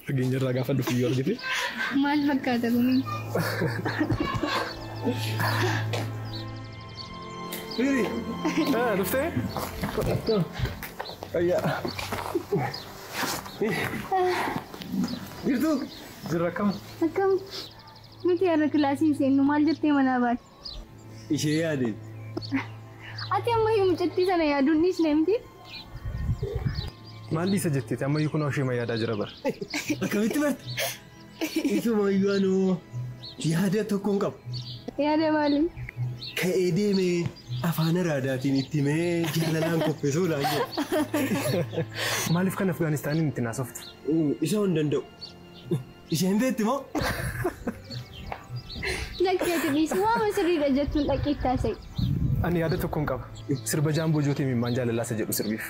Fageenyarraa gaafa dhufu iyyuu argite. Maal fakkaata kuni? Firii! Dhuftee? Ayyaa. Jirtuu? Jirra akkam? Akkam? Nuti har'a kilaasii hin seennu maal jettee manaa baate? Ishee yaadeen. Ati ammayyuu mucattii sana yaaduun dhiisne miti? Maal dhiisa jetteeti ammayyuu kunoo ishee yaadaa jira bara. Akkamitti barte? Isumayyuu anoo yaada tokkoon qaba. Yaada maali? Ka'ee deemee afaan araadaatiin itti himee jaalalaan qopheessuu laan jedha. Maaliif kan Afgaanistaaniin ittiin haasoftu? Isa hin danda'u. Isheen beekti moo? Lakki ati dhiisi waama sirriidha jettuun dhaqee itti haasa'i. Ani yaada tokkoon qaba. Sirba jaamboo jootii imimmaan jaalalaa isa jedhu sirbiif.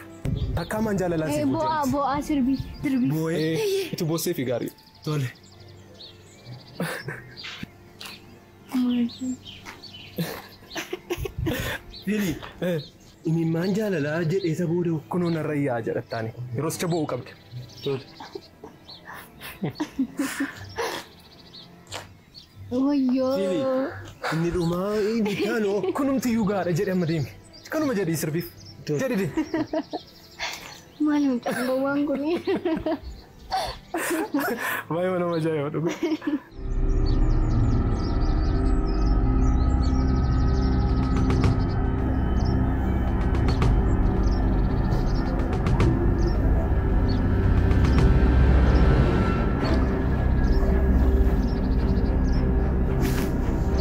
Takkaa maan jaalalaa si gootee Bo'aa bo'aa sirbi sirbi. Boo'ee. Itu boossee fi gaarii. Tole. Fili. Imimmaan jaalalaa jedhee isa booda Kunoo narra iyyaa jedhattaani. Yeroo sicha bo'uu qabde. Tole. Wayyoo. Fili. Inni dhumaa inni kaanoo. Kunumti iyyuu gaadha jedhe amma deemi. Kanuma jedhii sirbiif. Jedhi deemi. Maal mucaan gowwaan kuni? Baay'ee nama ajaa'iba dhugu.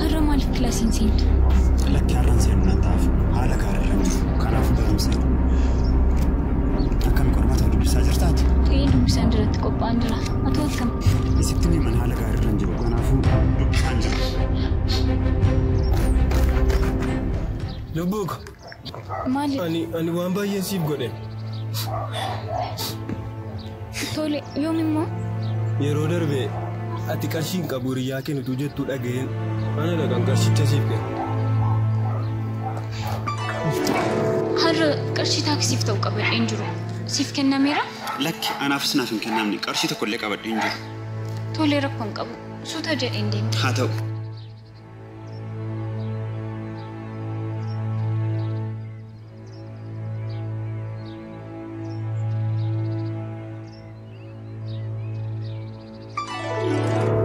Har'a maaliif kilaasii hin seentu? Lakki har'aan seenu nan ta'aaf haala gaarii irra hin jiru. Kanaaf barumsa. Akkami qormaata dubbisaa jirtaati? Ta'ee dubbisaan duratti qophaa'an jira. Atoo akkam? Isitti miman haala gaarii irra hin jiru. Kanaafuu dubbisaan jira. Lubbuu ko. Maali? Ani waan baay'een siif godhe. Tole yoom immoo? Yeroo darbe ati qarshii hin qabu hiriyaa kennitu jettuu dhaga'een ana dhaqan qarshicha siif kenne. Har'a qarshii taaksiif ta'u qabadhee hin jiru. Siif kennameera? Lakki anaafis naaf hin kennamne qarshii tokkollee qabadhee hin jiru. Tole rakkoo hin qabu. Suuta jedheen deema. Haa ta'u.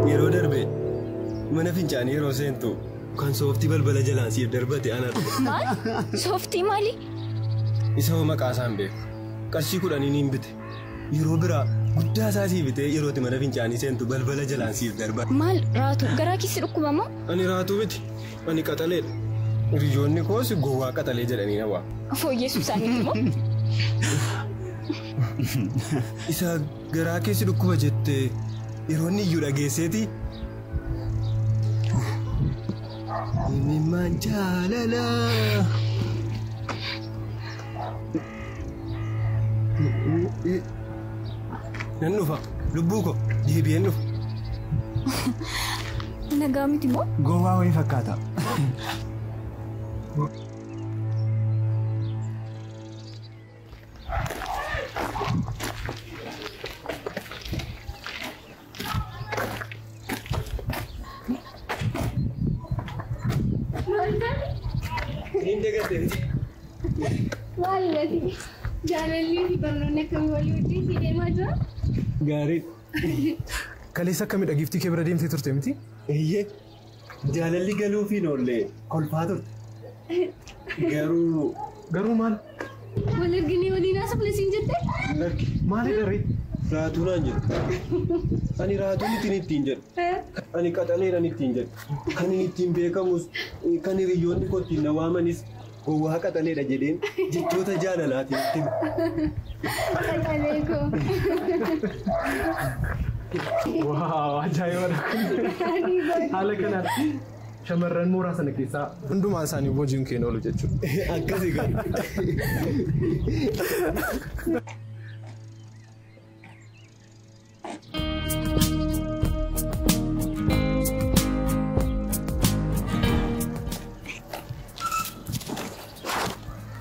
Yeroo darbe mana fincaanii yeroo seentu kan sooftii balbala jalaan siif darbate ana dhufe. Maal? Sooftii maali? Isa hoo maqaa isaa hin beeku. Qarshii 10 niin bite. Yeroo biraa guddaa isaa siif bitee yeroo itti mana fincaanii seentu balbala jalaan siif darbate. Maal raatu? Garaa keessi dhukkuba moo? Ani raatuu miti. Ani qaxaleedha. Hiriyoonni koos gowwaa qaxalee jedhanii na waamu. Fooyyessuu isaaniiti moo? Isa garaa keessi dhukkuba jettee yeroo inni iyyuu dhageesseeti. Imimmaan jaalalaa. Nan dhufa. Lubbuu ko deebi'een dhufa. Nagaa miti moo? Gowwaa wayii fakkaata. Niin dagatte miti. Maal lati? Jaalalli fi barnoonni akkamii walii wajjin si deemaa jira? Gaarii. Kaleessa akkamidha giiftii kee bira deemtee turte miti? Eeyyee. Jaalalli galuufiin oollee kolfaa turte. Garuu Garuu maal? Wal arginee waliin haasofne siin jettee? Lakki Maalidha ree? raatuu naan jedhu. Ani raatuu miti ittiin jedhu. Ani qaxaleedhaan ittiin jedhu. Kan inni ittiin beekamus kan hiriyoonni koo ittiin na waamanis gowwaa qaxaleedha jedheen jechoota jaalalaatiin itti hime. Qaxalee koo. Waaw ajaa'ibadha. Haala kanaan shamarran mooraa sana keessaa hundumaan isaanii hojiin keenya oolu jechuudha. Akkasii gaarii.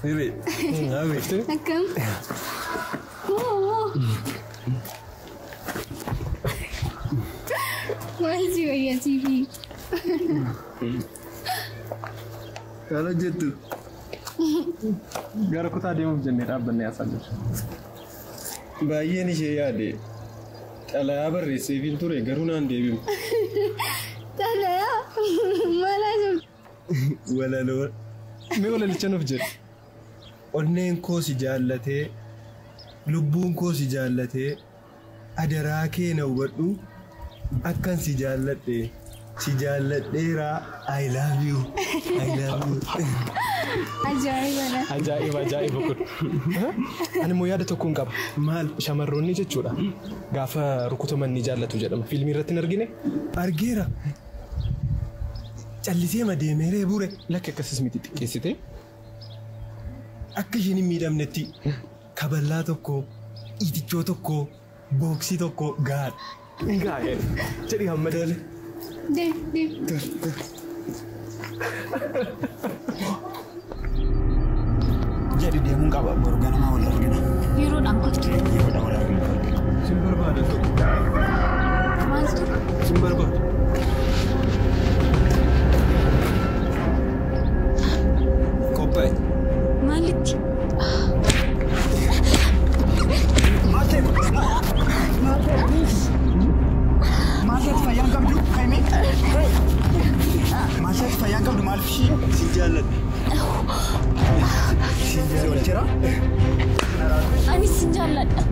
Hiree. Hawwi. Akkam? Woo woo. Maal si wayya siifi? Maal hojjettu? Gara kutaa deemuuf jennee dhaabbannee haasaa jirra. Baay'een ishee yaade. Xalayaa barreesseefiin ture garuu naan deebimu. Xalayaa? Maal haasofte? Walaloo. Mee walalicha nuuf jedhi. Onneen koo si jaallatee, lubbuun koo si jaallatee, adaraa kee na hubadhu, akkan si jaalladhe, si jaalladheeraa, I love you, I love you. Ajaa'ibadha. Ajaa'iba ajaa'iba kun. Ani immoo yaada tokkoon qaba. Maal? Shamarroonni jechuudha. Gaafa rukutaman ni jaallatu jedhama. Fiilmii irratti hin argine? Argeera. Callisee ma deemee reebure. Lakki akkasis miti xiqqeessite. Akka isheen hin miidhamnetti kaballaa tokko, itichoo tokko, booksii tokko gahaadha. Gaa'e. Jedhi hamma. Tole. Deem deem. Jedhi deemuun qaba. Boru ganamaa wal argina. Yeroodhaan kottu. Yeroodhaan wal argina. Sin barbaada tokko. Maaltu? Sin barbaada. Qophaa'e. Maalitti? Maal ta'eef fayyaan qabdu? Kaimee? Maal ta'eef fayyaan qabdu maaliif ishii? Sin jaalladha. Sin jaalladha. Jira? Anis sin jaalladha.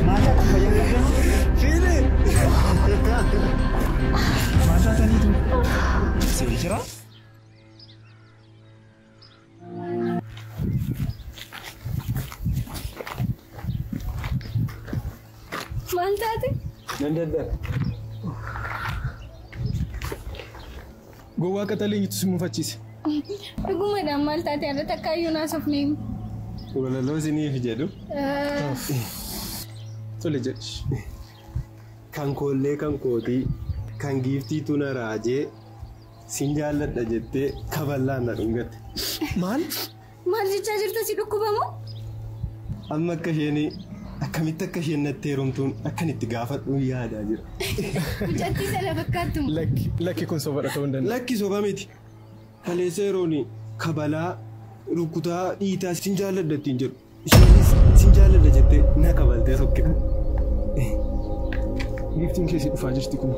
Maal ta'eef fayyaan qabdu? Fiilee! Maal taataniitu? Si jira? Maal taate? Nan dadhabe. Gowwaa qaxalee eenyutu si mufachiise? Dhugumadhaan maal taate har'a takkaayyuu naasofne himu. Walaloo isiniif jedhu. Tole jedhi. Kan koollee kan kootii, kan giiftiitu na raajee, sin jaalladha jettee kaballaan na dhungatte. Maal? Maal jechaa jirta si dhukkubamu? Amma akka isheen akkamitti akka isheen natti heerumtuun akkan itti gaafadhu yaadaa jira. Mucattii sana fakkaattu. Lakki lakki kun soba ta'uu hin danda'u. Lakki soba miti. Kaleessa yeroon kabalaa rukutaa dhiitaa sin jaalladha ittiin jedhu. Isheenis sin jaalladha jettee na kabaltee sokkite. Giiftiin keessi dhufaa jirti kun.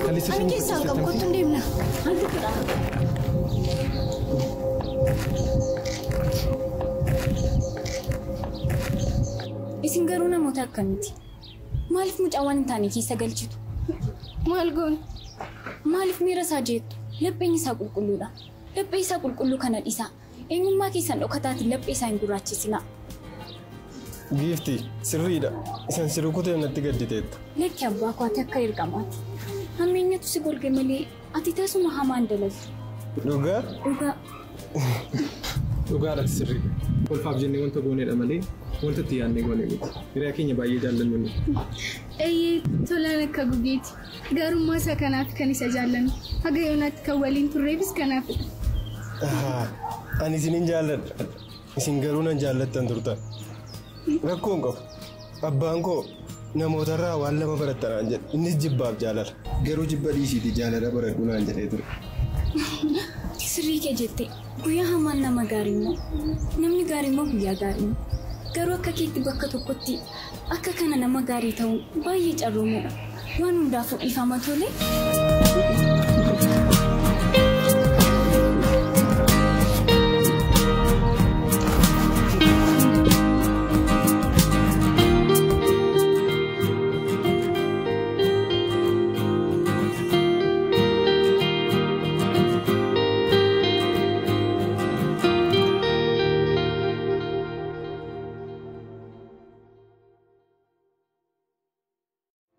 Kaleessa Ani keessaa hin qabu kottu hin deemna. Maaltu godha? Isin garuu namoota akkamiiti? Maaliif mucaa waan hin taane keessa galchitu? Maal goone? Maaliif miira isaa jeettu? Lapheen isaa qulqulluudha. Laphee isaa qulqulluu kana dhiisaa. Eenyummaa keessan dhokataatiin laphee isaa hin gurraachisinaa. Giiftii sirriidha. Isan si rukuteef natti gadditeetta. Lakki abbaa koo ati akka ergamaati. Hammeenyatu si golge malee ati tasuma hamaa hin dalagdu. Dhugaa? Dhugaa. Dhugaadha sirriidha. Kolfaaf jennee wanta gooneedha malee wanta itti yaadnee goone miti. Hiriyaa keenya baay'ee jaallannu nuti. Eeyyee tolaan akka gugeeti. Gaarummaa isaa kanaaf kan isa jaallannu. Haga yoonaatti kan waliin turreefis kanaafidha. Ani isinin jaalladha. Isin garuu nan jaallattan turtan. Rakkoon qabu. Abbaan koo namootarraa waan lama baratta naan jedhe. Innis jibbaaf jaalala. Garuu jibba dhiisiiti jaalala baradhu naan jedhee ture. Sirrii kee jette guyyaa hamaan nama gaarii immoo namni gaarii immoo guyyaa gaarii garuu akka keetti bakka tokkotti akka kana nama gaarii ta'uun baay'ee carroomuudha. Waan hundaafuu dhiifama tole.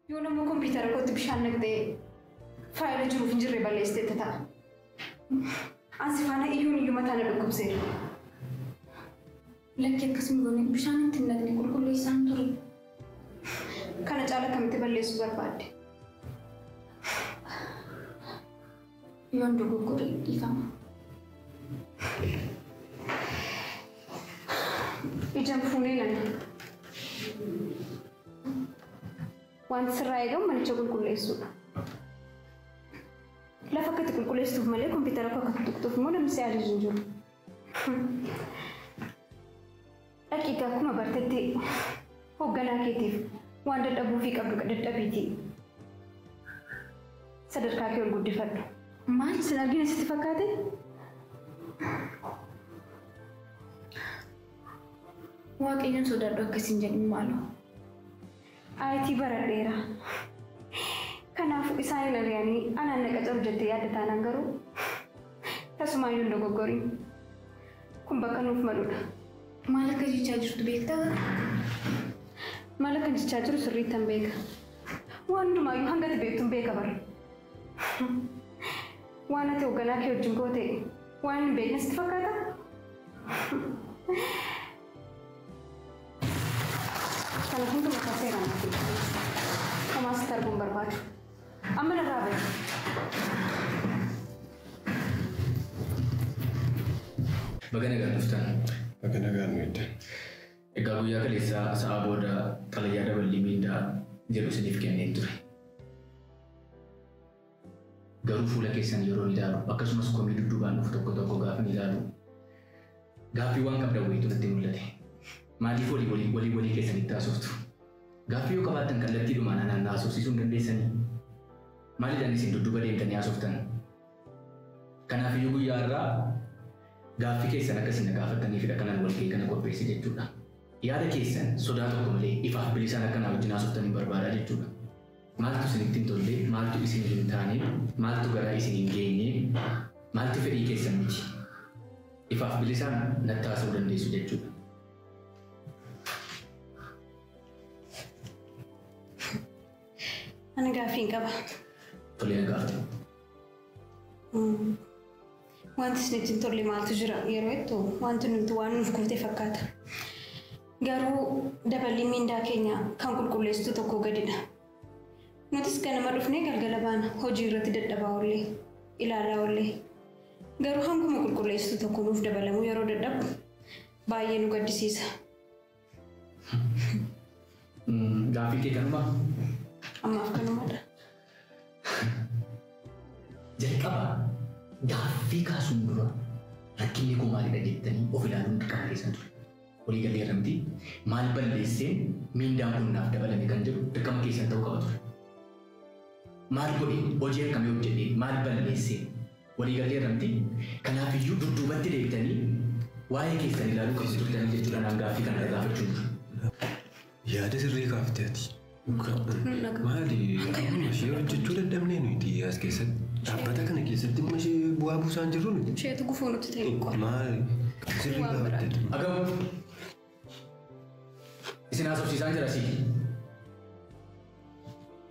Yoo namni kompiitara kootti bishaan naqxee faayila jiruuf hin jirre balleessiteetta ta'a. Ansi faana iyyuun iyyuu mataa na dhukkubseera. Lakki akkasuma goone bishaan itti hin naqne qulqulleessaan ture. Kana caala akkamitti balleessuu barbaadde? Yoon dogoggore dhiifama. Ijaan fuunee nana. Wanti sirraa eegamu manicha qulqulleessuudha. Lafa akkatti qulqulleessuuf malee kompiitara koo akka tuqxuuf immoo namni si ajaju hin jiru. Dhaqiigaa akkuma bartetti hoogganaa keetiif waan dadhabuufii qabdu dadhabiiti. Sadarkaa kee ol guddifadhu. Maal isin argina sitti fakkaate? Waaqayyoon sodaadhu akkasiin jedhin maaloo. IT baradheera. Kanaafuu isaan hin ari'anii anaan na qacaru jettee yaadda taanaan garuu tasumaayyuu hin dogoggoriin. Kun bakka nuuf maludha. Maal akka jechaa jirtu beektaa? Maal akka jechaa jiru sirriittan beeka. Waan hundumaayyuu hanga ati beektuun beeka bara. Waan ati hoogganaa kee wajjin goote waan hin beekne sitti fakkaata? Kana hunduma isaa seeraan naaf hojjetu. Homaa sitti arguun barbaadu. Amma narraa bahi. Baga nagaan dhuftan. Baga nagaan nu eddan. Egaa guyyaa kaleessaa sa'a booda xalayaa daballii miindaa jedhu isiniif kenneen ture. Garuu fuula keessan yeroo ilaalu akkasumas komii dudduubaan dhufu tokko tokko gaafa ilaalu gaaffii waan qabdan wayiitu natti mul'ate. Maaliif walii walii walii walii keessanitti haasoftu? Gaaffii yoo qabaattan kallattiidhumaan anaan na haasofsiisuu hin dandeessanii? Maaliidhaan isin dudduuba deemtanii haasoftan? Kanaafiyyuu guyyaa har'aa gaaffii keessan akka isin na gaafattaniifidha kanan walgahii kana qopheesse jechuudha. Yaada keessan sodaa tokko malee ifaaf bilisaan akka naa wajjin haasoftaniin barbaadaa jechuudha. Maaltu isinitti hin tolle, maaltu isin hin taane, maaltu garaa isin hin geenye, maaltu fedhii keessan miti. Ifaaf bilisaan natti haasa'uu dandeessu jechuudha. Ani gaaffii hin qaba. Tolee na gaafate. Wanti isinitti hin tolle maaltu jira yeroo jettu wanti nuti waan nuuf guute fakkaata. Garuu dabalii miindaa keenya kan qulqulleessitu tokko gadidha. Nutis ganama dhufnee galgala baana hojii irratti dadhabaa oollee ilaalaa oollee. Garuu hanguma qulqulleessitu tokko nuuf dabalamuu yeroo dadhabu baay'ee nu gaddisiisa. Gaaffii kee kanuma? Ammaaf kanumadha. Jalqaba gaaffii kaasuun dura rakkinni koo maalidha jettanii of ilaaluun dirqama keessan ture. Walii galleerra miti maal balleesseen miindaan kun naaf dabalame kan jedhu dirqama keessan ta'uu qaba ture. Maal godhe hojii akkamii hojjedhe maal balleessee walii galleerra miti kanaafiyyuu dudduubatti deebitanii waa'ee keessan ilaaluu qabdu turtanii jechuudha naan gaaffii kana gaafachuun dura. Yaada sirrii kaaftee ati. Maali ishee hojjechuu dadhabnee nuti as keessatti dhaabbata kana keessatti immoo ishee bu'aa buusaan jirru nuti. Isheetu gufuu nutti ta'e qofa. Maali sirrii kaaftee ati. Agamu isin haasofsiisaan jira sii.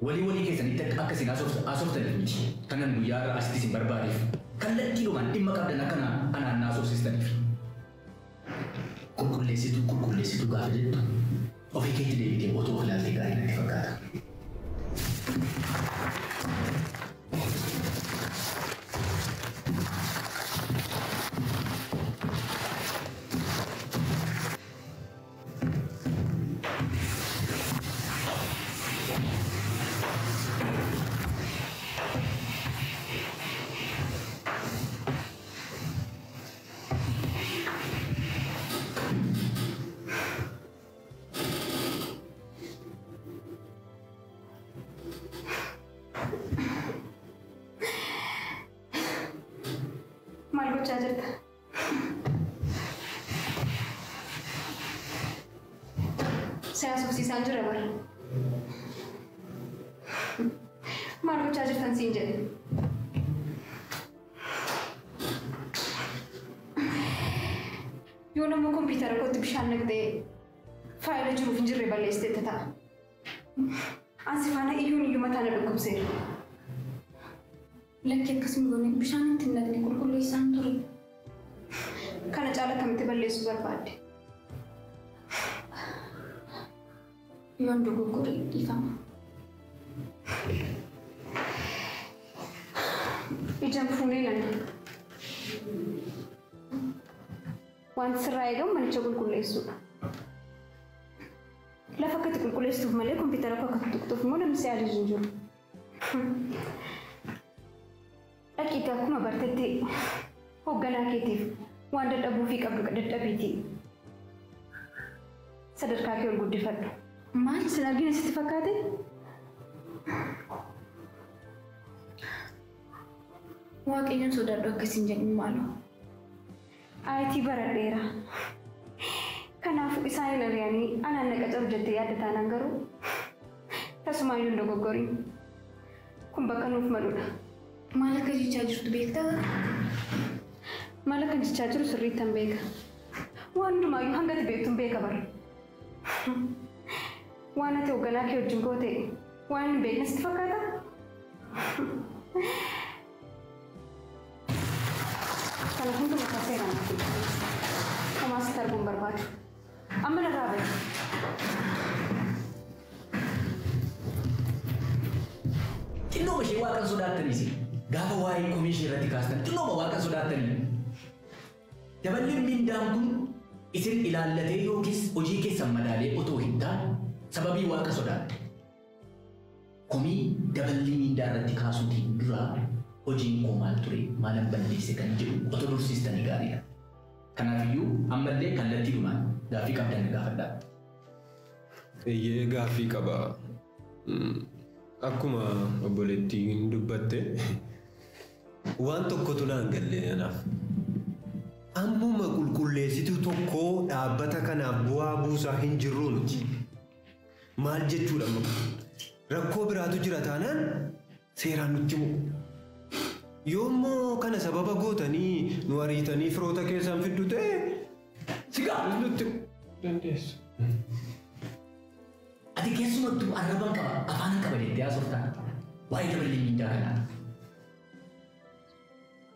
Walii walii keessanitti akka isin haasoftaniif miti. Kanan guyyaa irraa asitti isin barbaadeef kallattiidhumaan dhimma qabdan akka anaan na haasofsiistaniif. Qulqulleessituu qulqulleessituu gaafa jettu ofii keetti deebitee otoo of ilaaltee gaarii natti fakkaata. Maal gochaa jirta? Si haasofsiisaan jira bara. Maal gochaa jirtan siin jedhe. Yoo nama kompiitara kootti bishaan naqxee faayila jiruuf hin jirre balleessiteetta ta'a. Ansi faana iyyuun iyyuu mataa na dhukkubseera. Lakki akkasuma goone bishaan itti hin naqne qulqulleessaan ture. Kana caala akkamitti balleessuu barbaadde? Yoon dogoggore dhiifama. Ijaan fuunee nana. Wanti sirraa eegamu manicha qulqulleessuudha. Lafa akka itti qulqulleessituuf malee kompiitara koo akka tuqxuuf immoo namni si ajaju hin jiru. Dhaqiitii akkuma bartetti hoogganaa keetiif waan dadhabuufii qabdu dadhabiiti. Sadarkaa kee ol guddifadhu. Maal? Sin argina sitti fakkaate? Waaqayyoon sodaadhu akkasiin jedhu maaloo. IT baradheera. Kanaafuu isaan hin ari'anii anaan na qacaru jettee yaadda taanaan garuu tasumaayyuu hin dogoggoriin. Kun bakka nuuf maludha. Maal akka jechaa jirtu beektaa? Maal akka jechaa jiru sirriittan beeka. Waan hundumaayyuu hanga ati beektuun beeka bara. Waan ati hoogganaa kee wajjin goote waan hin beekne sitti fakkaata? Kana hunduma isaa seeraan naaf hidha. Homaa sitti arguu hin barbaadu. Amma narraa bahi. Xinnooma ishee waaqan sodaattaniis gaafa waa'ee komii ishee irratti kaastan xinnooma waaqan sodaattanii. Daballiin mindaan kun isin ilaallatee yookiis hojii keessan madaalee otoo hin taane sababii waaqa sodaatte. Komii daballii mindaa irratti kaasuutiin dura hojiin koo maal ture maalan balleesse kan jedhu otoo dursiistanii gaariidha. Kanaafiyyuu ammallee kallattiidhumaan gaaffii qabdan gaafadhaa. Eeyyee gaaffii qaba. Akkuma obboleettiin dubbatte waan tokkotu naan galle anaaf. Ammuma qulqulleessituu tokko dhaabbata kanaaf bu'aa buusaa hin jirru nuti. Maal jechuudha amma? Rakkoo biraatu jira taanaan seeraan nutti himu. Yoommoo kana sababa gootanii nu ariitanii firoota keessan fiddu ta'e Sigaa! nutti dandeessu. Ati keessumattuu arraban qaba, afaan qaba jettee haasoftaa. Waa'ee dabalii mindaa kanaa.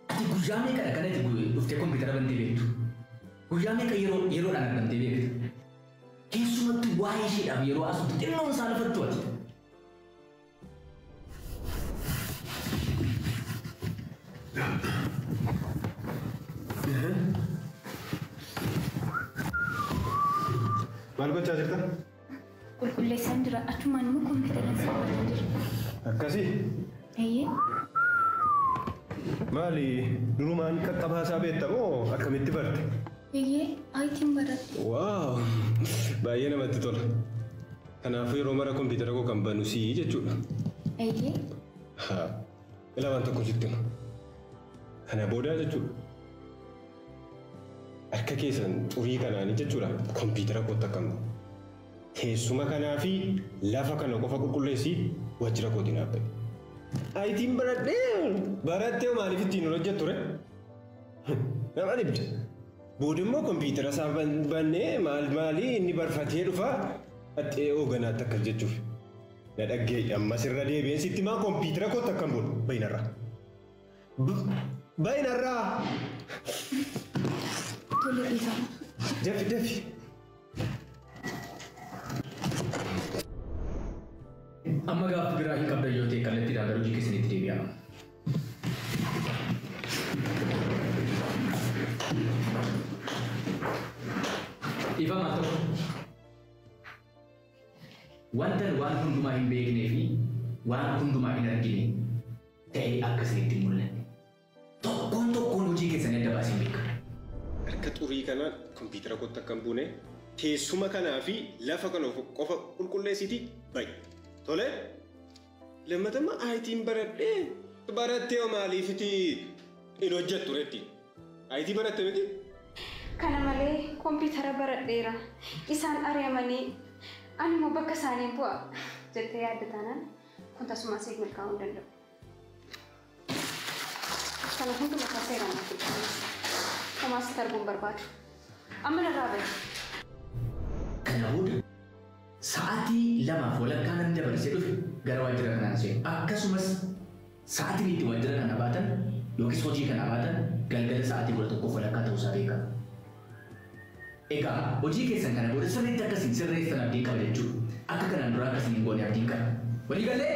Ati guyyaa meeqadha kan ati dhuftee kompiitara bantee beektu? Guyyaa meeqa yeroodhaan argamtee beektu? Keessumattuu waa'ee isheedhaaf yeroo haasoftu xinnoon isaa lafattu ati. Maal gochaa jirta? Qulqulleessaan jira. Achumaan immoo kompiitara sirraa jira. Akkasii? Eeyyee. Maali durumaan qaqqabaasaa beekta moo akkamitti barte? Eeyyee, IT'n baradhe. Waaw! Baay'ee namatti tola. Kanaafuu yeroo mara kompiitara koo kan banu sii jechuudha. Eeyyee. Haa. Ilaa waan tokko sitti hima. Kana boodaa jechuudha. Harka keessan xurii kanaanii jechuudha kompiitara kootti akkam ta'u. Teessuma kanaa fi lafa kana qofa qulqulleessii waajjira kootiin dhaabbate. IT'n baradhee barattee maaliif ittiin hin hojjettu ree? Nama dhibda. Booda immoo kompiitara isaa bannee maal maalii inni barfatee dhufa haxxee hooganaatti akkas jechuuf. Na dhaggee ammas irra deebi'een sitti maa kompiitara kootti akkam booda bayinarraa. Bayinarraa! Tole dhiifama. Dafi dafi. Amma gaaffii biraa hin qabdan yoo ta'e kallattiidhaan gara hojii keessanitti deebi'aa. Dhiifama tokko. Wanta waan hundumaa hin beeknee fi waan hundumaa hin argine ta'ee akka isinitti hin mul'anne. Tokkoon tokkoon hojii keessanii adda baasee hin beeka. Harka xurii kanaan kompiitara kootti akka hin buune teessuma kanaa fi lafa kana qofa qulqulleessitii ba'i. Tole? Lammatamma IT'n baradhee barattee maaliifiti hin hojjettu reetti? IT baratte miti? Kana malee kompiitara baradheera. Isaan ari'amanii ani immoo bakka isaanii bu'a jettee yaadda taanaan kun tasuma siif milkaa'uu hin danda'u. Kana hunduma isaa seeraan naaf hidha. Homaa sitti arguu hin barbaadu. Amma narraa bahi. Kana booda sa'aatii 2:30 nan dabarsee dhufe gara waajjira kanaan seenu. Akkasumas sa'aatiin itti waajjira kana baatan yookiis hojii kana baatan galgala sa'aatii 11:15 ta'uusaa beekama. Egaa hojii keessan kana booda sirriitti akkasiin sirreessan abdiin qaba jechuudha. Akka kanaan dura akkasiin hin goone abdiin qaba. Walii galee?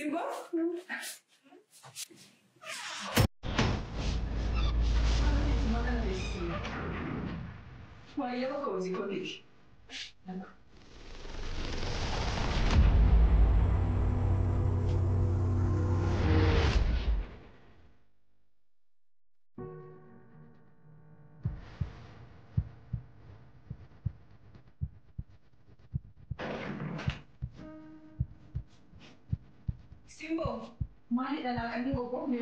Simboo? Waa'ee bakka hojii kootiiti. Simboo, maalidha laaqanni qophoofne?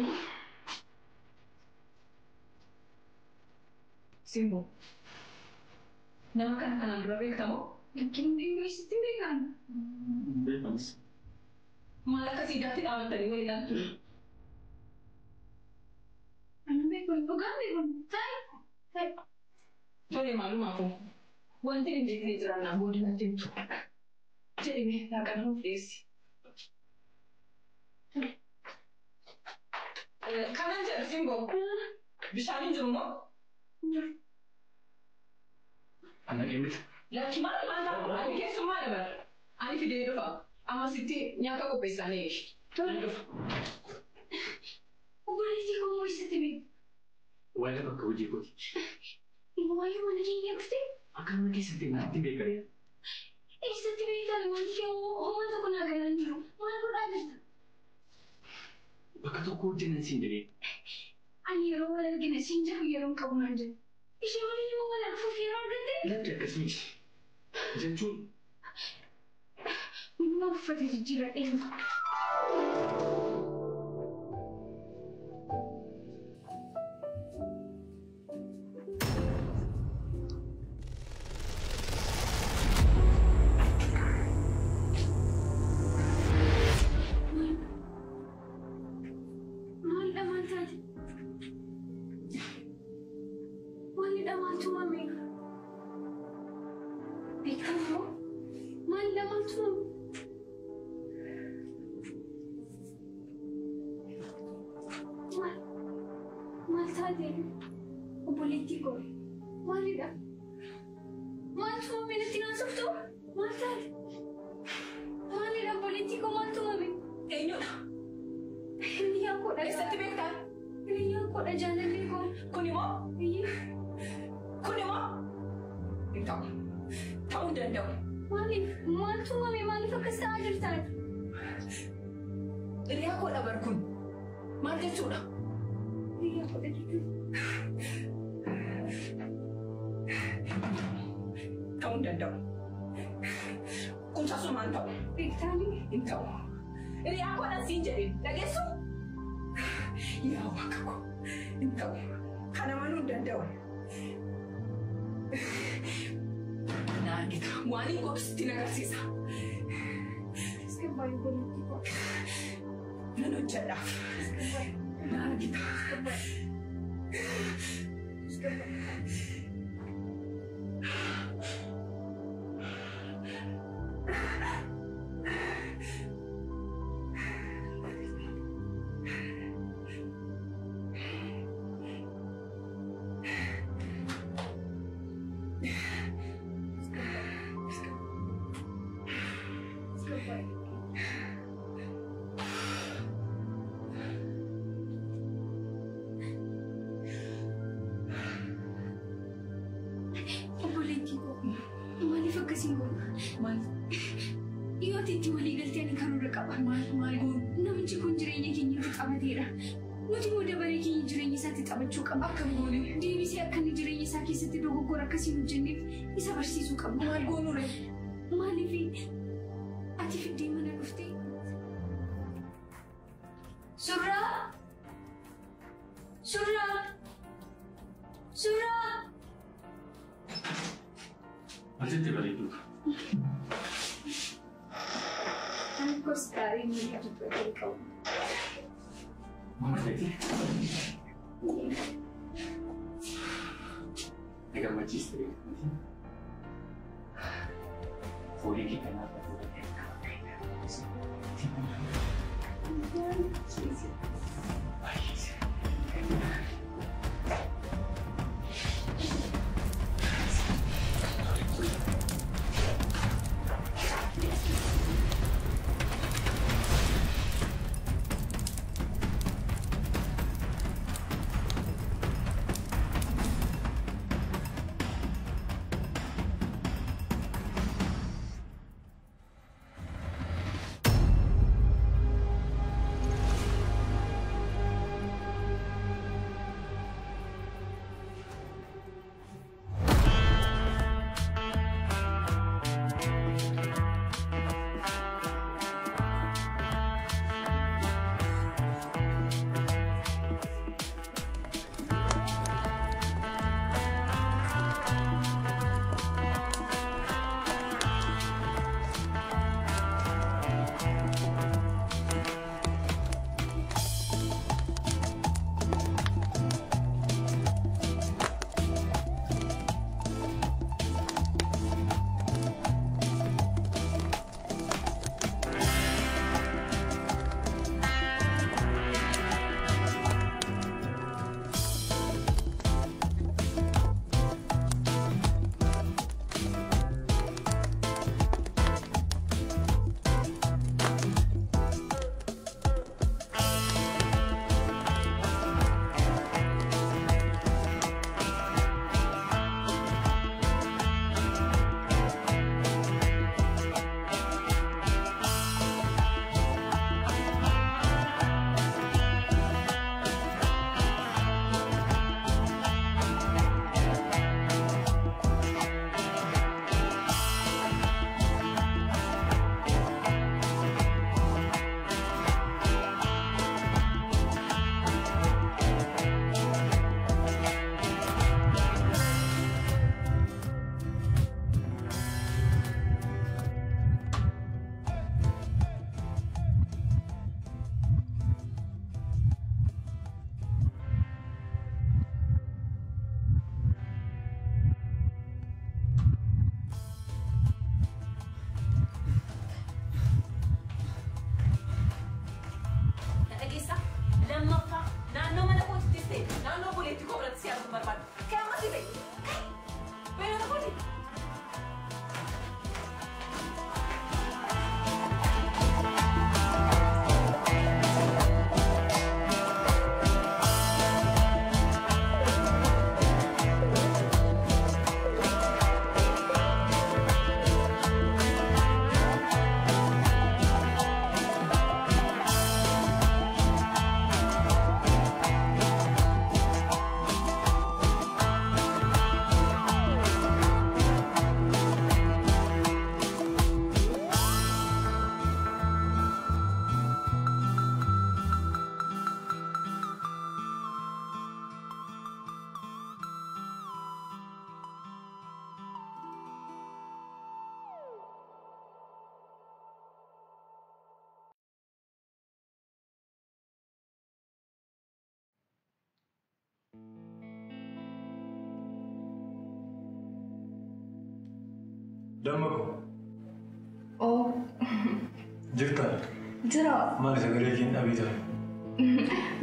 Simboo, nama kana kanaan dura beektamoo? Yookiin eessatti beekan? Beekanis. Maal akka siidaatti dhaabattanii wal ilaaltu? Ani beekun dhugaan beekun ta'i ta'i. Tole maalumaafuu wanti hin beekne jiraannaan booda natti himtu. Jedhime laaqana nuuf dhiyeessi. Kanan jedhu Simboo, bishaan hin jiru moo? Anna miti. Lakki maal maal ta'a? Ani keessummaa dabala. Ani fidee dhufa. Amma sitti nyaata qopheessanii eegi. Tole dhufa. Obboleettii koo immoo eessatti beeku? Waa'ee bakka hojii kooti. Waa'ee mana keenya dhuftee? Akka mana keessatti natti beekare. Eessatti beektan wanti homaa tokko naa galaan jiru. Maal godhaa jirta? Bakka tokko hojjennan siin jedhee. Ani yeroo wal argina siin jedhu yeroo hin qabu naan jedhu. Ishee waliin immoo wal arguuf yeroo argatte? Lakki akkas miti. Jechuun. Hundumaa uffata jijjiirradhee dhufa. Maal maal taate? Maalidha maaltu uumame? Beekamoo? Maalidha maaltu uumame? Maal? Maal taate? Obboleettii koo maalidha? Maaltu uumame natti naasoftu? Maal taate? Maalidha obboleettii koo maaltu uumame? Eenyudha? Hiriyaa koodha. Eessatti beektaa? Hiriyaa koodha jaalallee koo. Kun immoo? Kun immoo? Hin ta'u. Ta'uu hin danda'u. Maaliif? Maaltu uumame? Maaliif akkas ta'aa jirta? Hiriyaa koodha bar kun. Maal jechuudha? Hiriyaa koodha jechuudha. Ta'uu hin danda'u. Kun tasumaan ta'u. Beektaanii? Hin ta'u. Hiriyaa koodha siin jedheen dhageessu? Yaa waaqa koo hin ta'u. Kana amanuu hin danda'u. Na argita. Waan hin godhu sitti agarsiisa. Tasgabbaa'ii obboleettii koo. Nan hojjedhaaf. Na argita. Obboleettii koo maaliif akkasiin goona? Maal? Yoo ati itti walii galtee ani karoora qaba. Maal maal goonu? Namichi kun jireenya keenyatti taphateera. Nuti immoo dabaree keenya jireenya isaatti taphachuu qabna. Akkam goone? Deebisee akka inni jireenya isaa keessatti dogoggora akkasii hin hojjenneef isa barsiisuu qabna. Maal goonu ree? Maaliif ati fiddee mana dhuftee? Surraa! Surraa! Surraa! Maal jettee bareedduu? Ani kos gaarii miidhaa dubbatee qabu. Maal ta'e? Na gammachiiste beektu. Foolii kee kanaaf Damma koo. Oo. Jirtaa? Jira. Maal sagalee kee hin dhabee ture?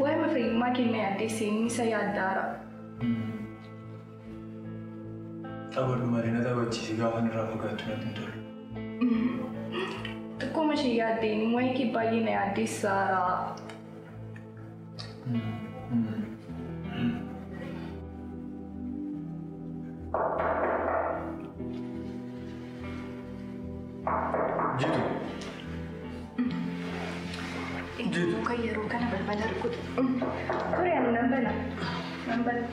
Waa'ee fayyummaa keenya yaaddeessee inni isa yaaddaara. Taphadhu malee na taphachiisi gaafa irraa fagaattu natti hin tolu. Xiqqooma ishee yaaddeen waa'ee kee baay'ee na yaaddeessaara. Jitu. Jitu. Kan yeroo kana balbala rukutu. Ture ani nan bana. Nan bana.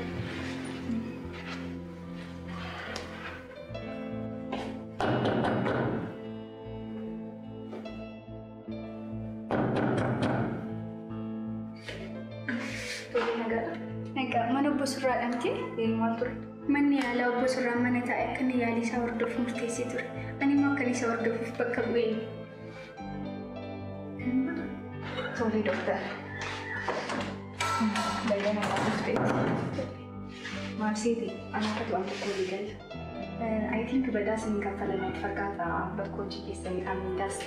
Tole nagaadha. Nagaa mana obbo Surraa dhamte? Maal ture? Manni yaalaa obbo Surraan mana taa'e akka inni yaalii isaa hordofu murteessee ture. Ani immoo akkan isa hordofuuf bakka bu'een. Tole dooktar. Baay'ee namaa dhufteetti. Maal seeti? Ani akkatu waan tokko walii gala. I think badaa isin kaffalan natti fakkaata bakka hojii keessanii amindaas.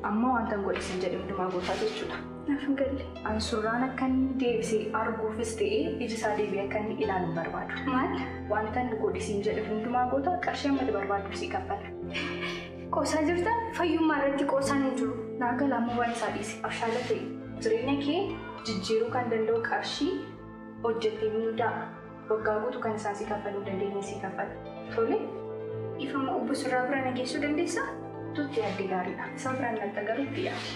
Amma wanta hin godhe isin jedhe hundumaa gootaa jechuudha. Naaf hin galle. Ani surraan akka inni deebisee arguufis ta'ee iji isaa deebi'ee akka inni ilaalu hin barbaadu. Maal? Wanta inni godhe isin jedhe hundumaa goota qarshii ammatti barbaadu si kaffala. Qoosaa jirta? Fayyummaa irratti qoosaan hin jiru. Naa gala amma waan isaa dhiise abshaala ta'e jireenya kee jijjiiruu kan danda'u qarshii hojjettee mindaa waggaa guutuu kan isaan si kaffaluu dandeenye si kaffala. Tole? Ifama obbo Surraa bira na geessuu dandeessaa? Tutti yaadde gaariidha. Isa biraan natti agaruu itti yaadi.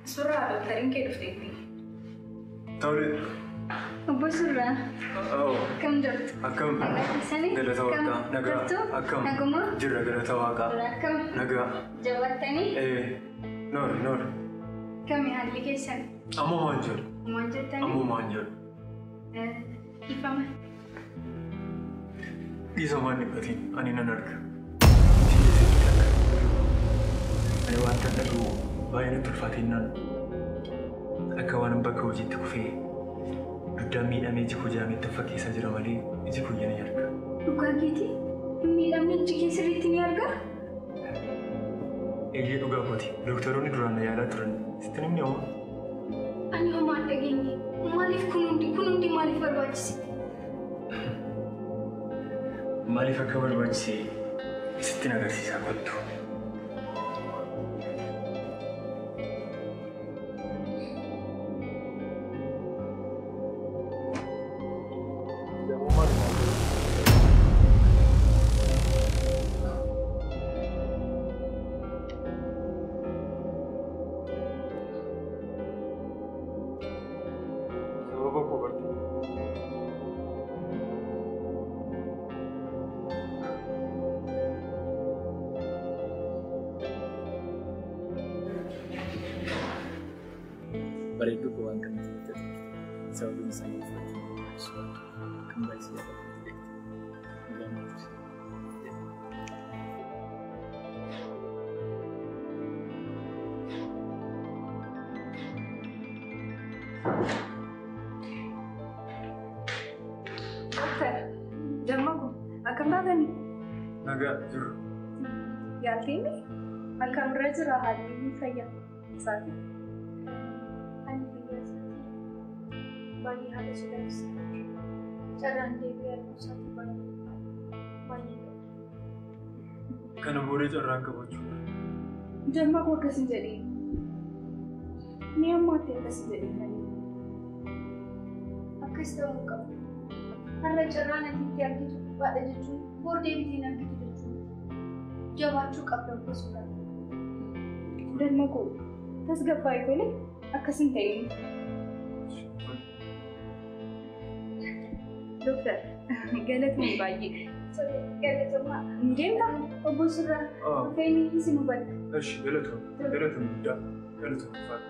Surraa doktariin kee dhufteetti. Tole. Obbo Surraa. Oo. Akkam jirtu? Akkam. Nagaa keessanii? Galata waaqaa. Nagaa. Jirtu? Akkam. Naguma? Jirra galata waaqaa. Akkam. Nagaa. Jabaattanii? Noor noor. Kami haalli keessan? Ammoo maan jedhu? Maal jettanii? Ammoo maan jedhu? Ifama. Dhiisa waan dhiphatiin ani nan arga. Ani wanta dhaga'u baay'ee natti ulfaatinaan akka waan bakka hojiitti kufee dugdaan miidhamee iji koo jaametti fakkeessaa jira malee iji koo ni arga. Dhugaa keetii? Hin miidhamne iji kee sirriitti ni argaa? Eeyyee dhugaa kooti. Dooktaroonni duraan na yaalaa turan. Sitti namni homaa? Ani homaa hin dhageenye. Maaliif kun hundi maaliif barbaachise? Maaliif akka barbaachise sittin agarsiisaa kottu. Sababa koo barte. Bareedduu koo waan kanatti hojjetu. Sababiin isaa yoo fudhachuu barbaachisu waan kan baay'ee yaadatu beektu. Nagaan nuti. Dooktar, damma koo akkam taatanii? Nagaa jiru. Yaalteenni? Akkamirra jira haalli fayyaa isaati? Haalli fayyaa isaatii baay'ee haala sodaachisaa. Carraan deebi'ee arguu isaatii baay'ee baay'ee gadi. Kana booda carraan qabachuudha. Damma koo akkas hin jedhiin. Ni ammaatti akkas hin jedhiin malee. Akkas ta'uu hin qabu. Har'a carraan ati itti argitu dhiphaadha jechuun bor deebitee hin argitu jechuun jabaachuu qabda obbo Surraa. Damma koo tasgabbaa'ii tole akkas hin ta'in. Dooktar galatoomi baay'ee. Galatoomaa. Ni deemtaa? Obbo Surraa dhufeenyi isin hubadha. Eshi galatoomi galatoomi guddaa galatoomi faata.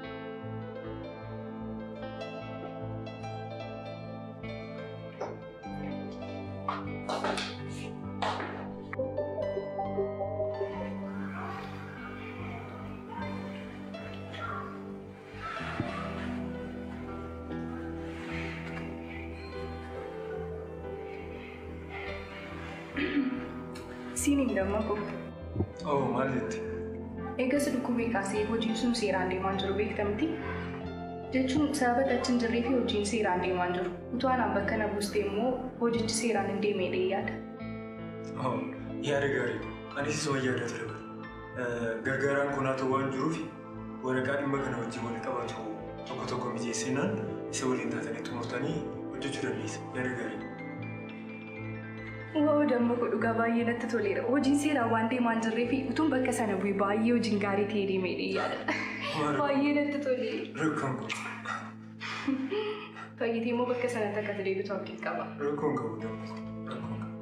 Siin hin damma koo. Oh, maal jetti? Eegas dhukkubee kaasee hojiin sun seeraan deemaa jiru beektamti. Jechuun sababa achi hin jirree fi hojiin seeraan deemaa jiru. Utuu anaan bakka na buustee immoo hojichi seeraan hin deemee yaada. Oh, yaada gaarii. Anis isuma yaada ture. Gargaaraan konaatu waan jiruuf waraqaa dhimma kana wajjin wal qabatu tokko tokko mijeessinaan isa waliin taatanii xumurtanii hojjechuu dandeessa. Yaada gaarii. Wow, damma koo dhugaa baay'ee natti toleera. Hojiin seeraan waan deemaa hin jirree fi utuun bakka sana bu'e baay'ee hojiin gaarii ta'ee deemee yaada. Baay'ee natti tole. Rakkoon qabu. Fayyitee immoo bakka sanatti akka deebitu abdiin qaba. Rakkoon qabu damma koo. Rakkoon qabu.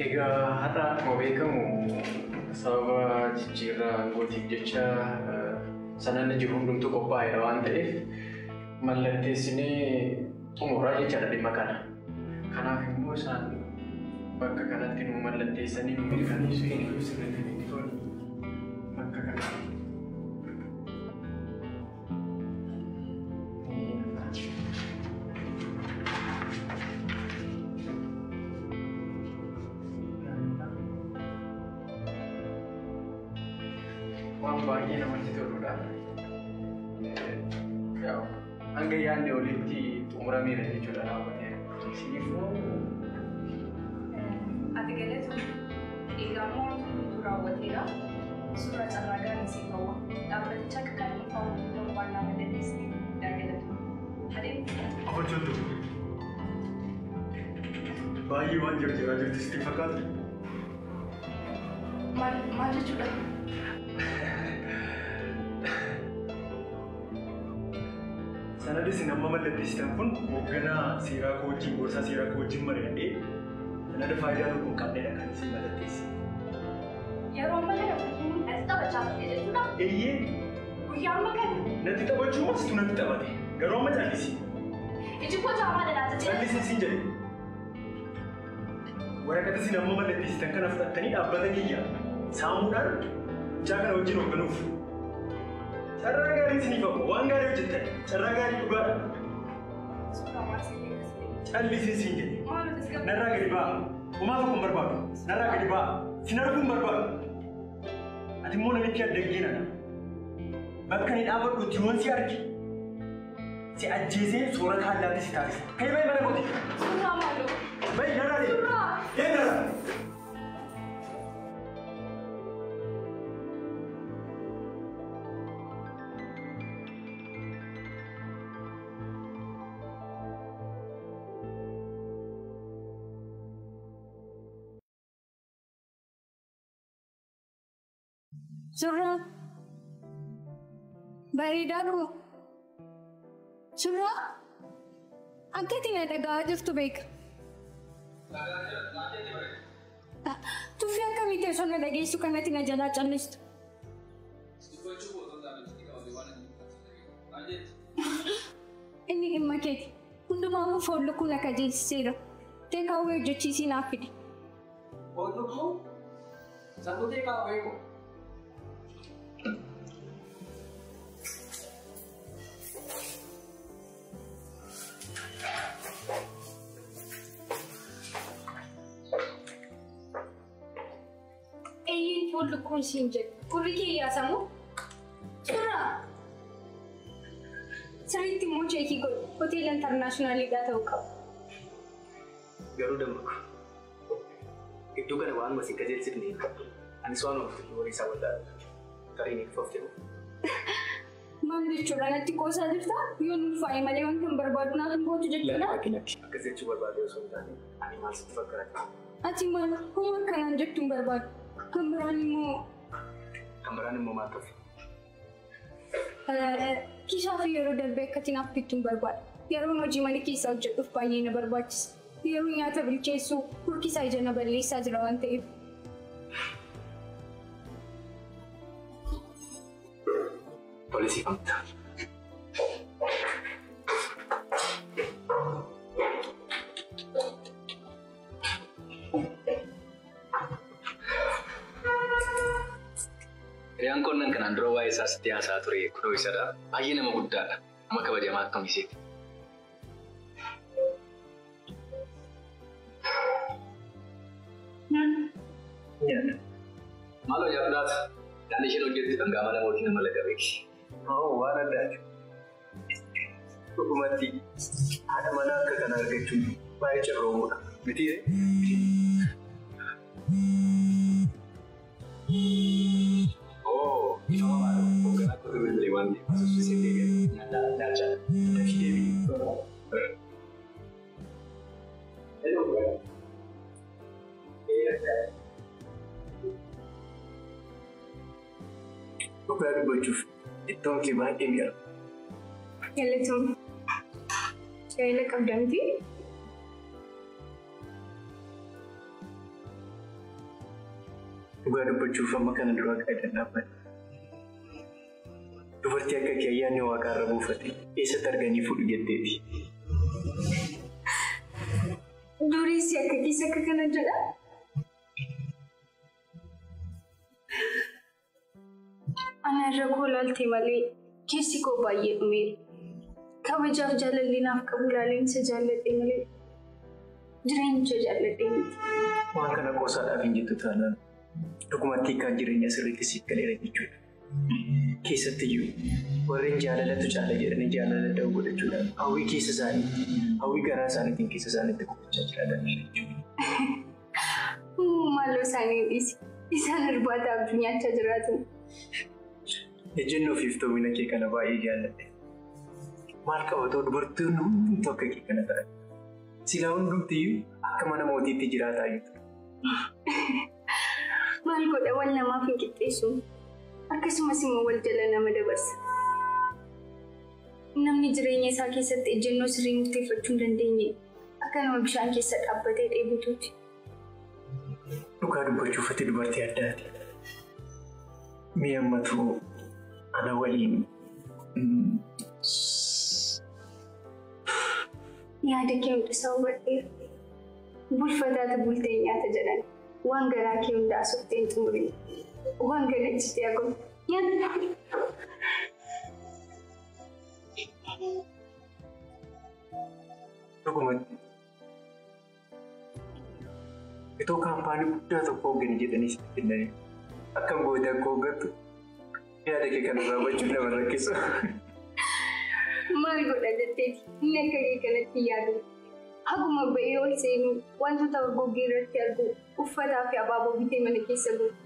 Egaa har'a akkuma beekamu sababa jijjiirraa aangootiif jecha sanadni jiru hundumtuu qophaa'eera waan ta'eef mallatteessinee xumuraa jechaadha dhimma kana. Kanaaf immoo isaan bakka kanatti nu mallatteessanii nu mirkaneessu bakka kana. Waan baay'ee namatti toludha. Hanga yaadne olitti xumurameera jechuudha raawwateera. Isiniifoo Ati galatu egaa immoo wanti hundumtuu raawwateera. Suuraa carraa gaarii siif hawwa. Dhaabbaticha akka kan dhuunfaa waliin ta'uu waan naa mallatteessiteef guddaa galatu. Adeemu. Hojjetu. Baay'ee waan jarjaraa jirti sitti fakkaata. Maal jechuudha? Sanadni isin amma mallatteessitan kun hoogganaa seeraa koo wajjin gorsaa seeraa koo wajjin mari'adhee sanada faayidaa tokko hin qabnedha kan isin mallatteesse. Yeroo amma kana natti taphachaa turte jechuudha. Eeyyee. Guyyaa amma kana. Natti taphachuu moo situ natti taphate? Garuu amma callisi. Iji koo jaamaa dhalaa jedhee. Callisi siin jedhe. Waraqata isin amma mallatteessitan kana fudhattanii dhaabbata kiyya saamuudhaan mucaa kana wajjin hoogganuuf. Carraa gaarii isiniif hafu waan gaarii hojjettan carraa gaarii dhugaadha. Callisi siin jedhe. Narraa gadi ba'a. Homaa tokko hin barbaadu. Narraa gadi ba'a. Sin arguu hin barbaadu. Ati immoo namitti addaggee nana. Bakka ani dhaabadhutti yoon si arge si ajjeesee soorata allaattii si taasisa. Ka'ii ba'i mana kooti. Suuraa maaloo? Ba'i narraa deemi. Deemi narraa. Surraa bareedaa koo surraa akka ati na dhaga'aa jirtu beeka. Tuffii akkamitti osoo na dhageessu kanatti na jalaa callistu? Inni dhimma keeti. Hundumaafuu foon lukkuu na kajeelchiseera. Teekaawwee hojjechiisii naaf fidi. Foon lukkuu? Sanuu teekaawwee koo? Eeyyeen foon lukkuun siin jedhu. Gurri kee yaasamu? Suuraa! Sirriitti immoo cheekii godhu. Hoteela intarnaashinaaliidhaa ta'uu qaba. Garuu dammaku. Iddoo kana waan isin qajeelchifne anis waan ooltu horii isaa wallaalu. Tarii ni dhufoofte moo? Maal jechuudha natti qoosaa jirtaa? Yoo nu ulfaa'e malee wanti hin barbaadu naaf hin gootu jechuudha? Akkas jechuu barbaade osoo hin taane ani maal sitti fakkaata? Ati maal homaa akkanaan jettu hin barbaadu. Kan biraan immoo. Kan biraan immoo maal ta'u? Kiisaa fi yeroo darbee akkati naaf bittu hin barbaadu. Yeroon hojii mana keessaa hojjedhuuf baay'ee na barbaachisa. Yeroo nyaata bilcheessu hurkisaa ija na balleessaa jira waan ta'eef. Tole siif amta. Hiriyaan qonnan kanaan dura waa'ee isaa sitti haasaa ture kunoo isadha. Baay'ee nama guddaadha. Nama kabajamaa akkam iseeti. Nyaata. Maaloo nyaadhu. Nyaanni isheen hojjettu dhangaa mana mootii nama laga beeki. Oo waan addaati. Dhugumatti haadha manaa akka kana argachuun baay'ee carroomuudha. Miti Oo ifama maaloo hoogganaa kootu bilbilee waan ta'eef asuus deebi'e nyaata nyaachaa dafii deebi'e. Dhugaa dubbachuuf iddoon kee baay'ee mi'aawa. Galatoom. Gaa'ela qabda miti? Dhugaa dubbachuuf amma kana dura qaayidaan dhaabbate. Dubartii akka kee ayyaanni waaqaarra buufate eessatti arganii fuudhu jetteeti. Dureessi akka keessa akka kana jedha. Ana irra koo laaltee malee keessi koo baay'ee dhumeera. Kabajaaf jaalalli naaf qabu laaleen isa jaalladhe malee jireenyicha jaalladhe miti. Waan kana qoosaadhaaf hin jettu taanaan dhugumatti hiikkaan jireenya sirriitti siif galeera jechuudha. Keessattiyyuu warreen jaalalatu caala jedhanii jaalala da'oo godhachuudhaan hawwii keessa isaanii hawwii garaa isaaniitiin keessa isaaniitti qophaachaa jiraatan jechuudha. Maaloo isaanii dhiisi. Isaan irbaata abjuu nyaachaa jiraatu. Ejjennoo fi iftoomina kee kana baay'ee jaalladhe. Maal qabatoo dubartoonni hundumtuu akka kee kana ta'an. Silaa hundumtiyyuu akka mana mootiitti jiraataa jirtu. Maal godha wal namaaf hin qixxeessu. Akkasumas immoo wal jala nama dabarsa. Namni jireenya isaa keessatti ejjennoo sirrii murteeffachuu hin dandeenye akka nama bishaan keessa dhaabbatee dheebotuuti. Dhugaa dubbachuuf ati dubartii addaati. Mi'a ammatu ana waliin Yaada kee hundisaa hubadheera. Bulfataatu bultee nyaata jedhan. Waan garaa kee hunda asuuftee hin xumurin. Waan kana jitee haguugu. Nyaata. Dhugumatti itoo kaampaanii guddaa tokko hooggani jedhanii sitti kennanii akkam gootee akka hooggattu yaada kee kana raawwachuun nama rakkisu. Maal godha jetteeti inni akka kee kanatti yaadu. Haguma ba'ee ol seenuu wantoota goggee irratti argu uffataa fi abaaboo bitee mana keessa guutu.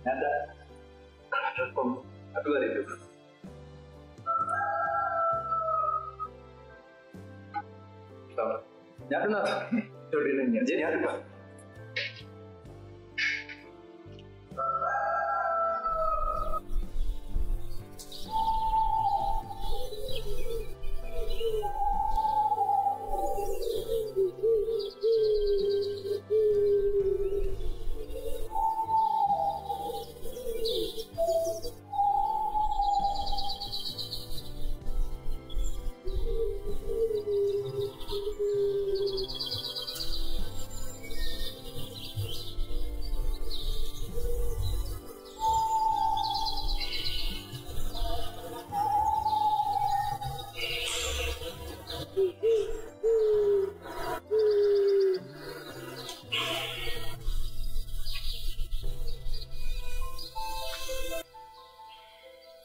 Nyaata. Atu bareedu. Nyaadhu naaf. Tole nan nyaadha. Nyaadhu ba.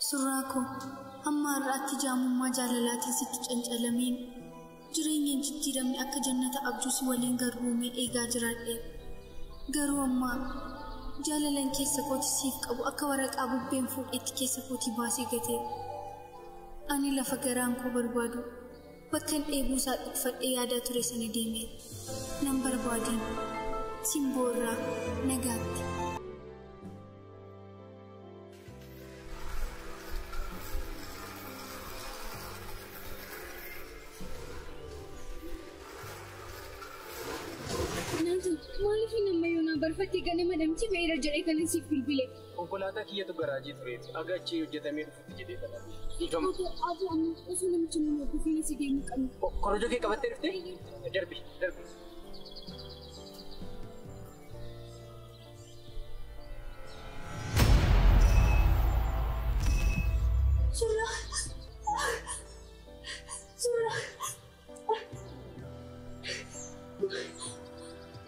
Suuraa koo hamma har'aatti jaamummaa jaalalaatiin sitti cancalameen jireenya hin jijjiiramne akka jannata abjuu si waliin garbuumee eegaa jiraadhe. Garuu ammaa jaalalan keessa kooti siif qabu akka waraqaa bubbeen fuudhetti keessa kootii baasee gatee. Ani lafa garaan koo barbaadu bakkan dheebuu isaa dhokfadhee yaadaa ture sana deemee nan barbaadeen simboo irraa nagaatti. Maaliif nama yoonaa barfattee ganama dhamti ba'eera jedhee kan siif bilbile? Konkolaataa kiyyatu garaajii tureeti. Aga achii hojjetamee dhufutti jedhee kana. Ati amma osoo namichi nu hordofee si deemuu qabna. Korojoo kee qabattee dhuftee? Darbi darbi. Suuraa. Suuraa.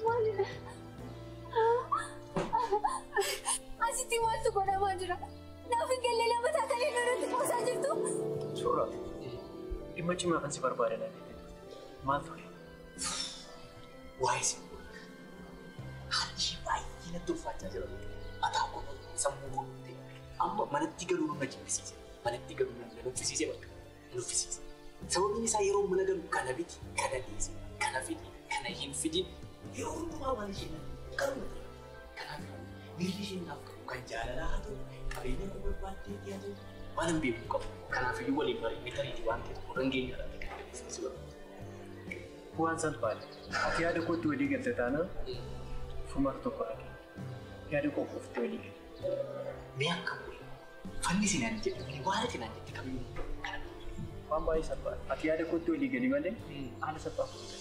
Maalidha? Asitti maaltu godhamaa jira? Naaf hin galle lama taatanii irratti qoosaa jirtu. Suuraa. Dhimma cimaa kan si barbaadan maal ture? Waa'ee si haalli ishee baay'ee natti ulfaachaa jira. Mataa koo sammuu koo amma manatti galuu na jibbisiise. Manatti galuu na nuffisiise bakka nuffisiise. Sababni isaa yeroo mana galu kana biti, kana dhiisi, kana fidi, kana hin fidin yeroo hundumaa waan isheen garuu kanaaf miirri isheen naaf qabu kan jaalalaa haa ta'u qabeenya koo barbaaddee haa ta'u waan hin beeku qabu. Kanaafiyyuu waliin mari'annee tariitii waan ta'e tokko dhangeenyaadhaan kan si barbaadu. Waan salphaadha. Ati yaada kootti walii galte taanaan furmaata tokko argina. Yaada koo ofitti walii galte. Mee akka bu'e fanni sinaan jedhu waan ati naan jette kamiyyuu kana. Waan baay'ee salphaadha. Ati yaada kootti walii gali malee haala salphaa fuuta.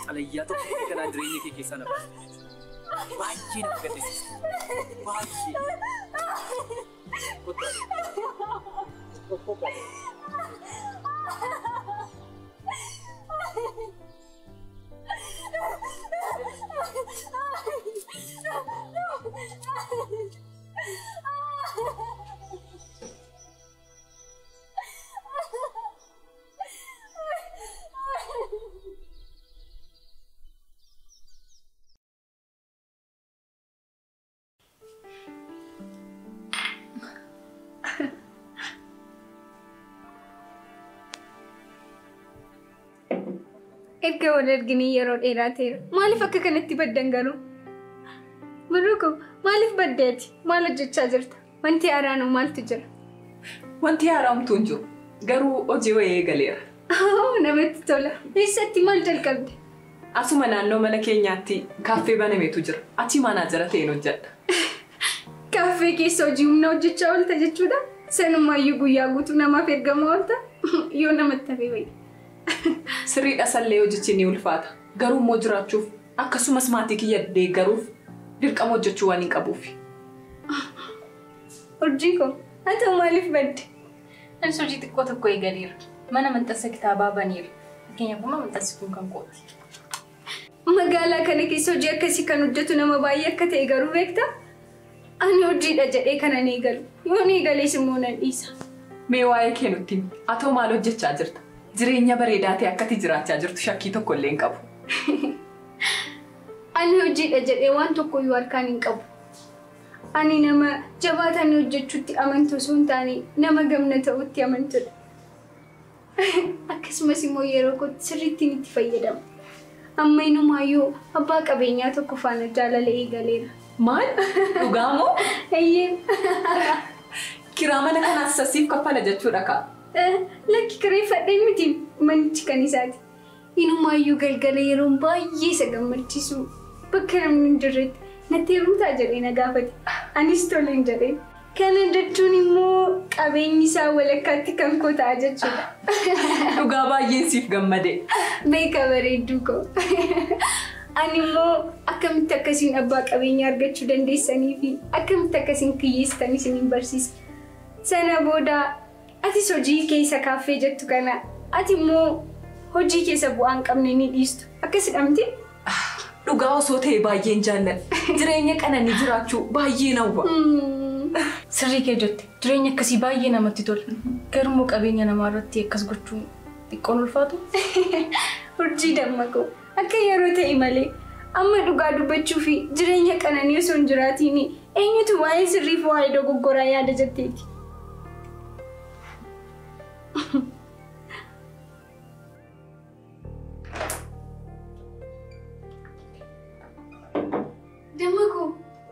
Xalayyaa tokko kanaan jireenya kee keessaa na baasite jechuudha. Baay'ee nama gaddisiista. Baay'ee. Kottu. Erga wal arginii yeroo dheeraa ta'eera. Maaliif akka kanatti baddan garuu? Birruko, maaliif baddee ati? Maal hojjechaa jirta? Wanti haaraan maaltu jira? Wanti haaraamtu hin jiru. Garuu hojii wayii eegaleera. Namatti tola. Eessatti maal jalqabde? Asuma naannoo mana keenyaatti kaaffee banameetu jira. Achi maanaajara ta'een hojjedha. Kaaffee keessa hojii humna hojjechaa oolta jechuudha? Sanumaayyuu guyyaa guutuu namaaf ergamaa oolta? Yoo namatti hafee wayii. Sirriidha sallee hojichi ni ulfaata. Garuu immoo jiraachuuf akkasumas maatii kiyya deeggaruuf dirqama hojjechuu waan hin qabuuf. Urjii koo, ati maaliif badde? Anis hojii xiqqoo tokko eegaleera. Mana maxxansa kitaabaa baneera. Fakkeenyaaf amma maxxansi kun kan kooti. Magaalaa kana keessa hojii akkasii kan hojjetu nama baay'ee akka ta'e garuu beektaa? Ani hojiidha jedhee kanan eegalu. Yoon eegalees immoo nan dhiisa. Mee waa'ee kee nutti himi. Atoo maal hojjechaa jirta? Jireenya bareedaa ta'e akkati jiraachaa jirtu shakkii tokko illee hin qabu. Ani hojiidha jedhee waan tokkoyyuu harkaan hin qabu. Ani nama jabaatanii hojjechuutti amantu osoo hin taane nama gamna ta'utti amantudha. Akkasumas immoo yeroo kootti sirriittiin itti fayyadama. Amma inumaayyuu abbaa qabeenyaa tokko faana jaalala eegaleera. Maal? Dhugaa moo? Eeyyee. Kiraa mana kanaas sasiif kaffala jechuudha kaa? Lakki kireeffadhee miti manichi kan isaati. Inumaayyuu galgala yeroon baay'ee isa gammachiisu bakka namni hin jirretti natti heerumtaa jedhee na gaafate. Anis toleen jedheen. Kana jechuun immoo qabeenyi isaa walakkaatti kan koo ta'a jechuudha. Dhugaa baay'een siif gammade. Beeka bareedduu koo. Ani immoo akkamitti akkasiin abbaa qabeenyaa argachuu dandeessanii fi akkamitti akkasiin kiyyeessitan isiniin barsiisa. Sana booda atis hojii keessa kaaffee jettu kana ati immoo hojii keessa bu'aa hin qabne ni dhiistu. Akkasidha miti? Dhugaa osoo ta'e baay'een jaalladha. Jireenya qananii jiraachuu baay'ee hawwa. Sirrii kee jette. Jireenya akkasii baay'ee namatti tola. Garuu immoo qabeenya namaa irratti akkas gochuun xiqqoon ulfaatu. Urjii dammaqoo akka yeroo ta'e malee amma dhugaa dubbachuu fi jireenya qananii osoo hin jiraatiin eenyutu waa'ee sirriif waa'ee dogoggoraa yaada jetteeti. Dammaqoo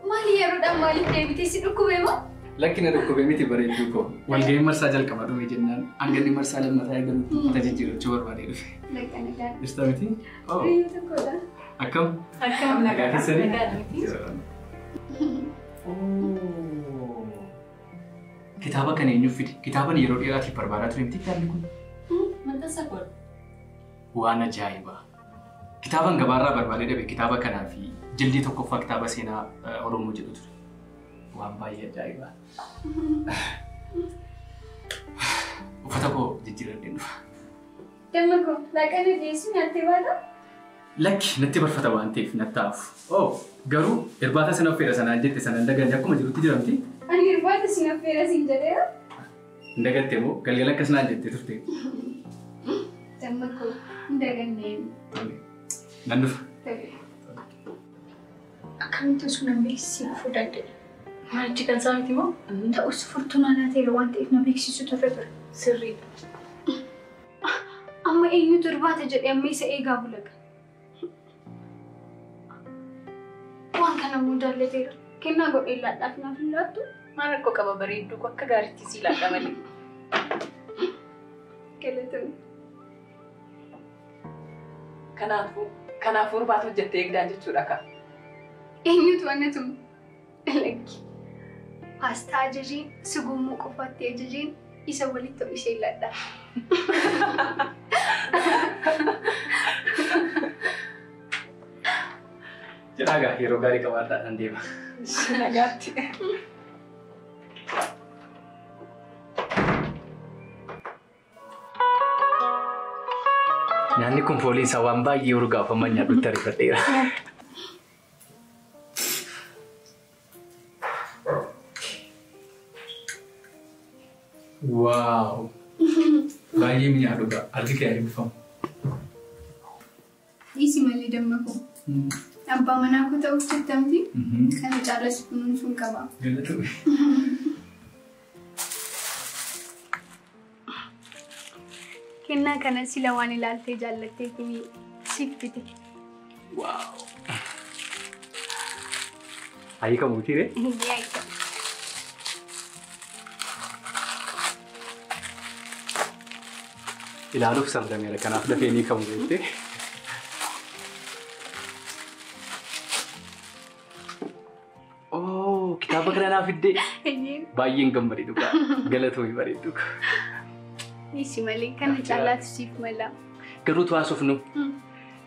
maali yeroodhaan maaliif deebitee si dhukkube moo? Lakkina dhukkube miti bareedduu koo. Walga'iin marsaa jalqaba dhume jennaan hanganni marsaa lammataa eegalutti uffata jijjiirrachuu barbaadee dhufe. Lakkana Jirta miti? Riyyuu tokkodha. Akkam? Akkam nagaa keessanii? Nagaa miti. Kitaaba kana eenyuuf fide? Kitaaban yeroo dheeraatiif barbaadaa ture miti kitaabni kun? Maxxansa koo. Waan ajaa'ibaa! Kitaaban gabaarraa barbaadee dhabe kitaaba kanaa fi jildii tokkoffaa kitaaba seenaa Oromoo jedhu ture. Waan baay'ee ajaa'ibaa! Uffata koo jijjiiradheen dhufa. Damma koo laaqana geessu nyaattee baata? Lakki natti barfata waan ta'eef natti hafu. Oh garuu irbaata sana affeera sanaan jette sanaan daganne akkuma jirutti jiramti. Ani irbaata sin affeera siin jedheera. Hin dagatte moo galgala akkas naan jettee turte. Damma koo hin daganne. Nan dhufa. Akkamitti osoo nan beeksisee dhufuu danda'e? Manichi kan isaa miti moo? Ta'us furtuunaa laateera waan ta'eef na beeksisuu turre ture. Sirriidha. Amma eenyutu irbaata jedhee amma isa eegaa bulaga. Waan kana immoo jaallateera. Kennaa godhee laadhaaf naaf hin laattu. Maal rakkoo qaba bareedduu koo akka gaariitti sii laadha malee. Galatoomii. Kanaafuu irbaata hojjettee eegdaa jechuudha kaa. Eenyutu annatu lakki. Paastaa ajajeen sugummuu qofaatti ajajeen isa walitti ho'isee laadha. Jedhaa gaa yeroo gaarii qabaadhaa nan deema. Nagaatti. Nyaanni kun fooliin isaa waan baay'ee urgaaf amma nyaadhutti ariifadheera. Waaw! Baay'ee mi'aa dhugaa. Harki kee eebbifamu. Dhiisi malee damma koo. Abbaa manaa koo ta'uuf jettamti. Kana caalas kunuunsuun qaba. Galatoomii. Kennaa kana sila waan ilaaltee jaallatteetiin siif bite. Waaw! Hiikamuutii ree? Hiika. Ilaaluuf sardameera kanaaf dafee ni hiikamu jettee. Oh, kitaaba kana naaf fiddee. Baay'een gammadee dhugaa. Galatoomii bareedduu. Dhiisi malee kana caalaatu siif mala. Garuu tu haasofnu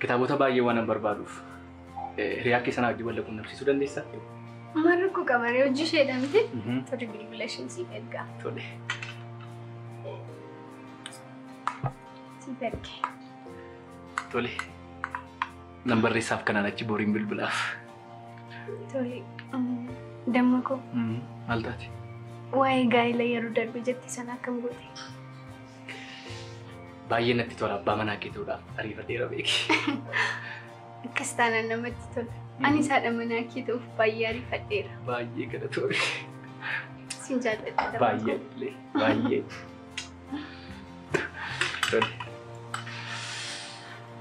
kitaabota baay'ee waan an barbaaduuf hiriyaa kee sanaa wajjin wal quunnamsiisuu dandeessaa? Maal rakkoo qaba ree hojii isheedha miti? Tole bilbila isheen siif ergaa. Tole. Siif erge. Tole. Nan barreessaaf kanaan achi boriin bilbilaaf. Tole. Damma koo. Maal taate? Waa'ee gaa'ela yeroo darbe jette sana akkam goote? Baay'ee natti tola abbaa manaa kee ta'uudhaaf ariifateera beeki. Akkas taanaan namatti tola. Anis haadha manaa kee ta'uuf baay'ee ariifadheera. Baay'ee galatoomii. Sin jaalladha. Baay'ee illee baay'ee. Tole.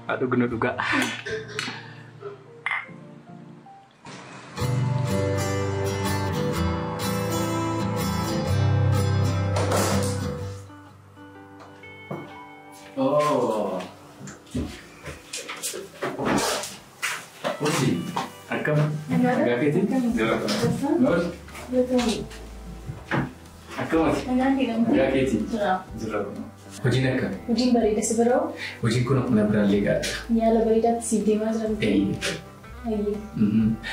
Haa dhugnu dhugaa. Oh. Hojii akkam? Nagaa keetii? Noor. Akkamati? Nagaa keetii? Jira. Hojiin akkami? Hojiin bareeda si biroo? Hojiin kun akkuma biraallee gaariidha. Yaala bareedaatti siif deemaa jira miti? Ayyee.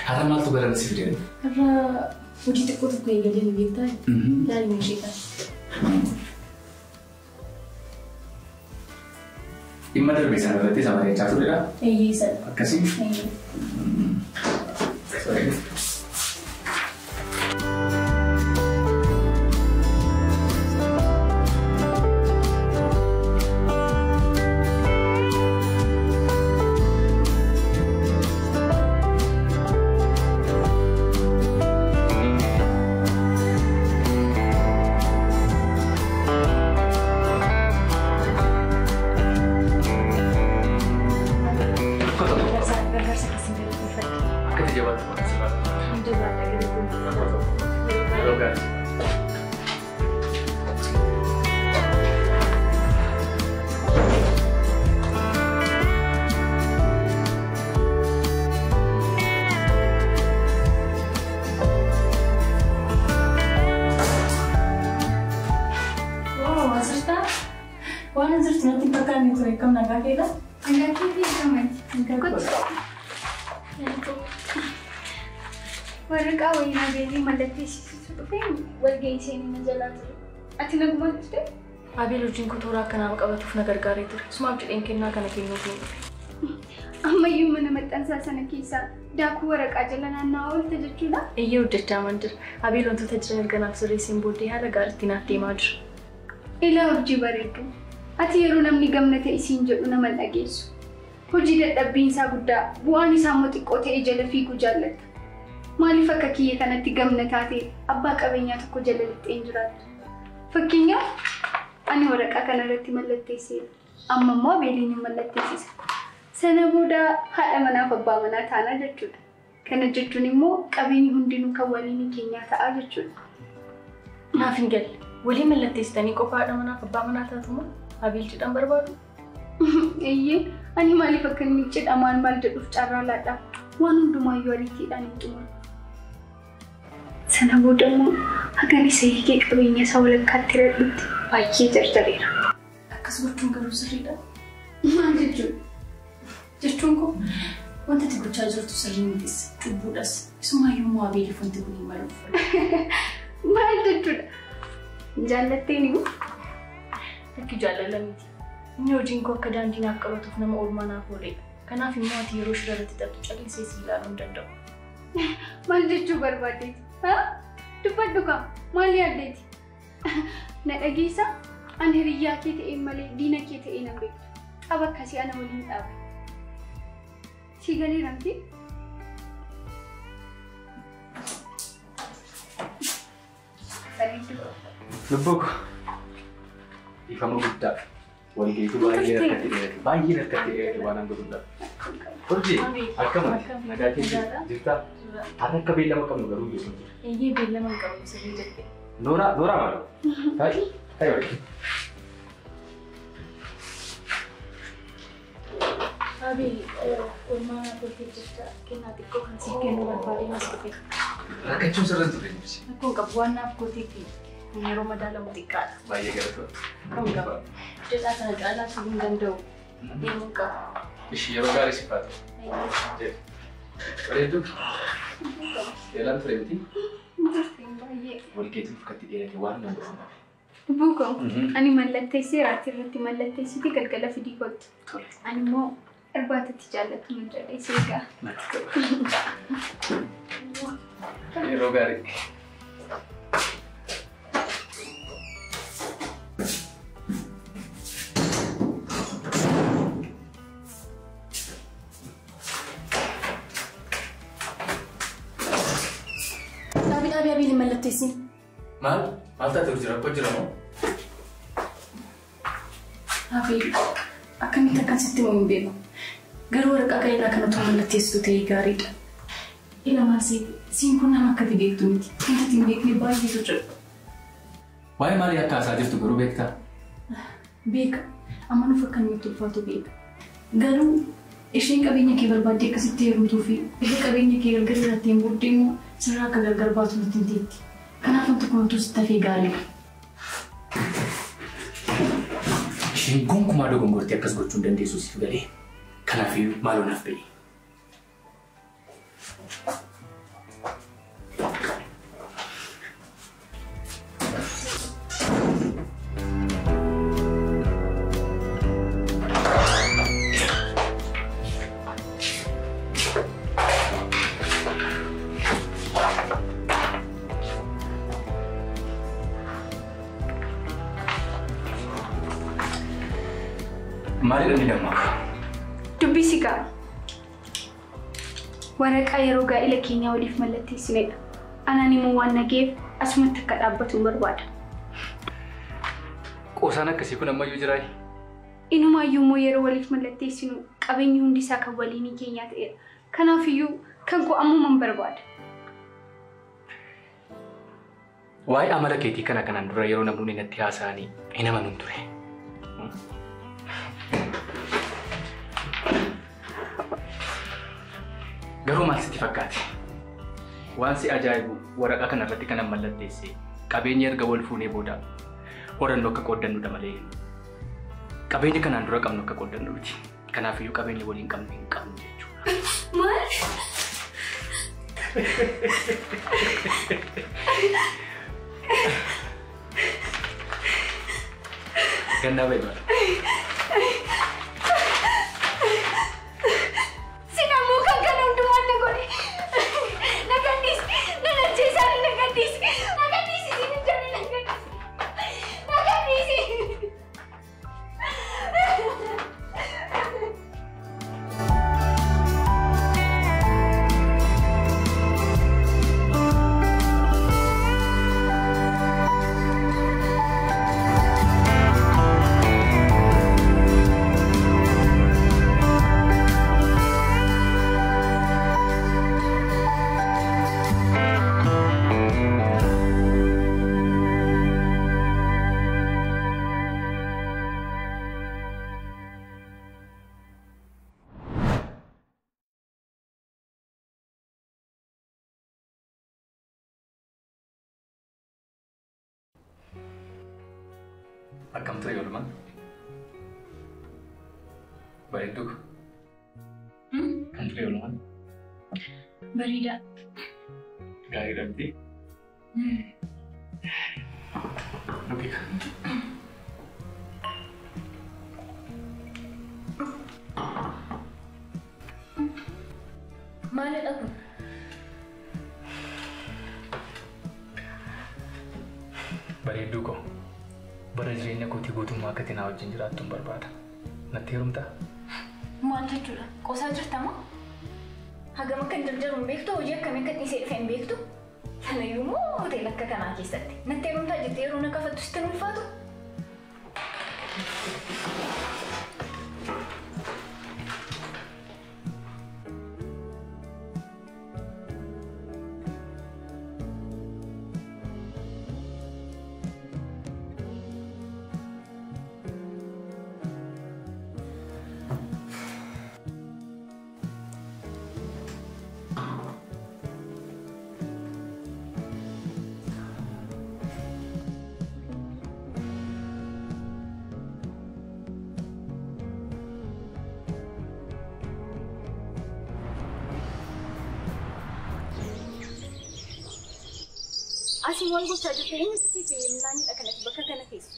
Har'a maaltu gara si fide? Har'a hojii xiqqoo tokko eegalee ni beektaa? Yaali ishee kana. Dhimma darbe sana irratti isa mari'achaa turedha? Eeyyee sana. Akkasii? Eeyyee. Sorry. Waraqaa wayinaa beelii mallatteessisuutu dhufeen walgahii seenina jalaa ture. Ati nagumaan dhuftee? Abeel hojiin koo toora akka naaf qabatuuf na gargaaree ture. Sumaaf jedheen kennaa kana kennuuf ni dhufe. Ammayyuu mana maxxansaa sana keessaa daakuu waraqaa jala naanna'aa oolte jechuudha? Eeyyee hojjechaa man jira. Abeel wantoota jiran erga naaf sirreesseen booddee haala gaariitti naaf deemaa jira. Ilaa hojii bareeddu. Ati yeroo namni gamna ta'e isiin jedhu nama dhageessu. Hojii dadhabbiin isaa guddaa bu'aan isaa immoo xiqqoo ta'e jala fiiguu jaallatta. Maaliif akka kiyya kanatti gamna taate abbaa qabeenyaa tokko jala lixxee hin jiraattu? Fakkeenyaaf ani waraqaa kanarratti mallatteesseera. Amma immoo Abeeliin hin mallatteessisa. Sana booda haadha manaaf abbaa manaa taanaa jechuudha. Kana jechuun immoo qabeenyi hundinuu kan waliin keenyaa ta'a jechuudha. Naaf hin galle. Walii mallatteessitanii qofa haadha manaaf abbaa manaa taatu moo Abeel cidhaan barbaadu? Eeyyee, ani maaliif akka inni cidha maal maal jedhuuf carraa laadha. Waan hundumaayyuu ariitiidhaan hin xumuru. Sana booda immoo hagan isa hiikee qabeenya isaa walakkaatti hiradhutti baay'ee jarjareera. Akkas gochuun garuu sirriidha. Maal jechuun? Jechuun koo wanta ati gochaa jirtu sirrii mitis, cubbuudhas. Isumaayyuu immoo Abeeliif wanti kun hin maluuf. Maal jechuudha? Jaallatteen iyyuu? Lakki jaalala miti. Inni hojiin koo akka daandii naaf qabatuuf nama oolmaa naaf ooledha. Kanaaf immoo ati yeroo shira irratti taphatu callisee si ilaaluu hin danda'u. Maal jechuu barbaaddeeti? Dubbadhu kaa maal yaaddeeti? Na dhageessaa? Ani hiriyyaa kee ta'een malee diina kee ta'ee nan beektu. Tapha akkasii ana waliin dhaabe. Si galeera miti? Lubbuu koo dhiifama guddaa walgeetu baay'ee rakkate dheerate baay'ee rakkate dheerate waan hanga guddaa. Hojii akkamati nagaa keessa jirtaa? Har'a akka beellama qabnu garuu beeku jira. Eeyyee beellama hin qabnu sirrii jette. Nooraa nooraa maaloo? Taa'ii taa'ii waliin. Abeel oolmaa toltee jecha kennaa xiqqoo kan siif kennuu barbaadeen as dhufe. Rakkachuun sirra hin turre ibsi. Rakkoon qabu waan naaf gooteefi kun yeroo madaalamu xiqqaadha. Baay'ee galatoomna. Rakkoon qabu. Jedhaa kana caalaa turuu hin danda'u. Deemuu qaba. Ishii yeroo gaarii siif haa ta'u. Jedhe. Bareedduu. Eelaan ture miti? Turteen baay'ee. Walgeetiin harkatti dheerate waan nan godhu dhabe. Lubbuu koo ani mallatteesseera ati irratti mallatteessiti galgala fidii kottu. Tole. Ani immoo irbaatatti jaallatu nan jedhee si eegaa. Natti tola. Yeroo gaarii. Dhaabii dhaabii Abeeliin mallatteessin. Maal? Maal taate jira? Rakkoo jira moo? Abeel akkamitti akkan sitti himu hin beeku. Garuu waraqaa gaa'elaa kana otoo mallatteessitu ta'ee gaariidha. Ila maal seete? Siin kun nama akka ati beektu miti. Wanta ati hin beekne baay'eetu jira. Waa'ee maalii akka haasaa jirtu garuu beektaa? Beeka. Amanuuf akka inni itti ulfaatu beeka. Garuu isheen qabeenya kee barbaaddee akkasitti heerumtuu fi ishee qabeenya kee gargar irratteen booddee immoo sirraa akka gargar baatu nutti hin teetti. Kanaaf wanti kun utuu sitti hafee gaariidha. Isheen gonkumaa dogongortee akkas gochuu hin dandeessu siif galee. Kanaafiyyuu maaloo naaf ba'i. Maalidha inni lammaffaa? Dubbisi kaa. Waraqaa yeroo gaa'ela keenyaa waliif mallatteessinedha. Anaan immoo waan nageef asumatti akka dhaabbatu hin barbaada. Qoosaan akkasii kun ammayyuu jiraa? Inumaayyuu immoo yeroo waliif mallatteessinu qabeenyi hundi isaa kan waliinii keenyaa ta'edha. Kanaafiyyuu kan koo ammuman barbaada. Waa'ee amala keetii kana kanaan dura yeroo namoonni natti haasa'anii hin amanuun ture. Garuu maal sitti fakkaate? Waan si ajaa'ibu waraqaa kanarratti kanan mallatteesse qabeenya erga wal fuunee booda horannoo akka qooddannudha malee qabeenya kanaan dura qabnu akka qooddannu miti. Kanaafiyyuu qabeenya waliin qabnu hin qabnu jechuudha. Maal? Gannaa ba'i maal? Sinammoo kan kana hundumaan na godhe. Na gadhiisi. Na ajjeesaan na gadhiisi. Na gadhiisi siin hin jedhe na gadhiisi. Na gadhiisi. Akkam ture oolmaan? Bareedduu ko. Akkam ture oolmaan? Bareedaa. Gaariidha miti? Dhugee. Maalidha kun? Bareedduu ko. Bara jireenya kootii guutummaa akka ati na wajjin jiraattu hin barbaada. Natti heerumtaa? Maal jechuudha? Qoosaa jirtamoo? Hagam akka hin jarjaru hin beektu? Hojii akkamii akka dhiisee dhufe hin beektu? Sanayyuu immoo hoteela akka kanaa keessatti. Natti heerumtaa jettee yeroo na kafattu sitti hin ulfaatu? Asii maal gochaa jirta? Eenyutu siif eeyyamnaanidha kanatti bakka kana teessu?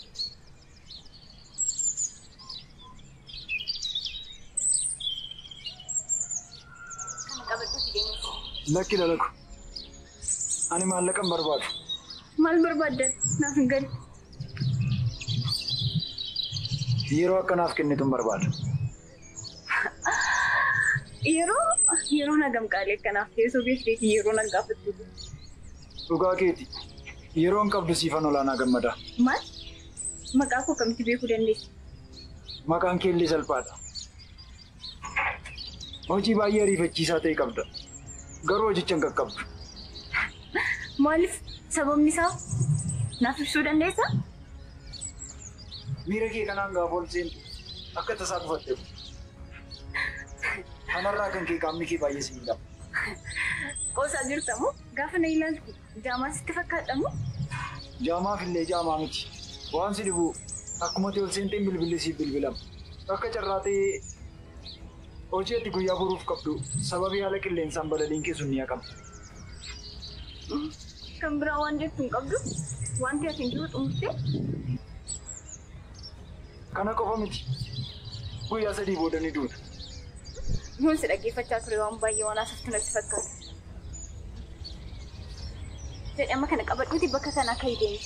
Kana qabadhuuti deemuuti. Lakki dalagu. Ani maallaqa hin barbaadu. Maal barbaaddan? Naaf hin galu. Yeroo akkanaaf kennitu hin barbaadu. Yeroo hagam qaalii akkanaaf teessoo beekteeti yeroo nan gaafattu. Dhugaa keeti. Yeroo hin qabdu siifan olaanaa gammada. Maal? Maqaa koo akkamitti beekuu dandeessi? Maqaan kee illee salphaadha. Hojii baay'ee ariifachiisaa ta'e qabda. Garuu hojicha hin qaqqabdu. Maaliif? Sababni isaa naaf ibsuu dandeessaa? Miira kee kanaan gaafa ol seentu akka tasaa gufatte. Kanarraa kan kee qaamni kee baay'ee si miidhama. Qoosaa jirtamoo? Gaafa na ilaaltu jaamaa sitti fakkaadhamoo? Jaamaaf illee jaamaa miti. Waan si dhibu akkuma ati ol seenteen bilbilli siif bilbilama. Akka carraa ta'ee hojii ati guyyaa boruuf qabdu sababii haala qilleensaan balaliin kee sun ni haqama. Kan biraa waan jettu hin qabdu? Wanti ati hin jiru xumurtee? Kana qofa miti. Guyyaa 3 booda ni duuta. Yoon si dhaggeeffachaa ture waan baay'ee waan haasoftu natti fakkaata. Jedhi amma kana qabadhuuti bakka kanaa ka'ii deemi.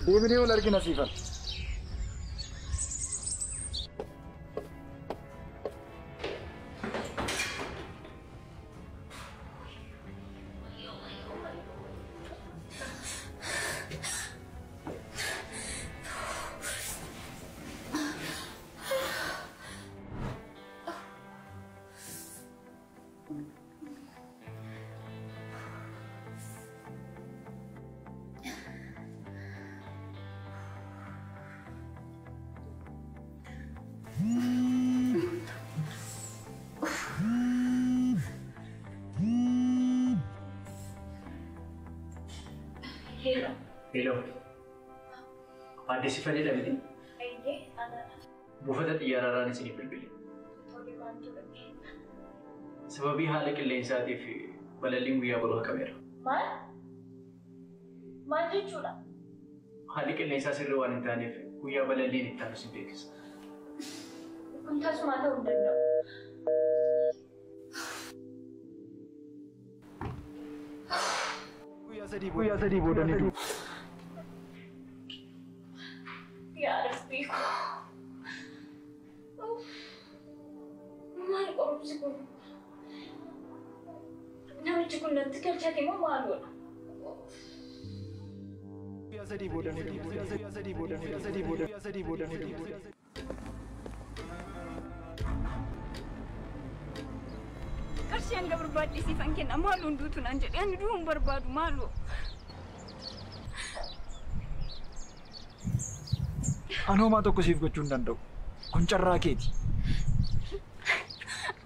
Deebinee wal argina siifan. Hello. Hello. Aadde Sifanidha miti? Eeyyee, anaadha. Buufata xiyyaaraarraan isinii bilbile. Tole maaltu dhaqe? Sababii haala qilleensaatiif balalliin guyyaa boruu haqameera. Maal? Maal jechuudha? Haalli qilleensaa sirrii waan hin taaneef guyyaa balalliin itti aanu sin beeksisa. Kun tasumaa ta'uu hin danda'u. Guyyaa sadii booda ni du'u. Yaa Rabbii koo. Maal qorumsi kun? Namichi kun natti galchate moo maaloodha? Guyyaa sadii booda ni du'u. Guyyaa sadii booda ni du'u. Guyyaa sadii booda. Guyyaa sadii booda ni du'u. Qarshii hanga barbaadde siifan kenna maaloo hunduutu naan jedhe ani du'uu hin barbaadu maaloo. Ani homaa tokko siif gochuu hin danda'u. Kun carraa keeti.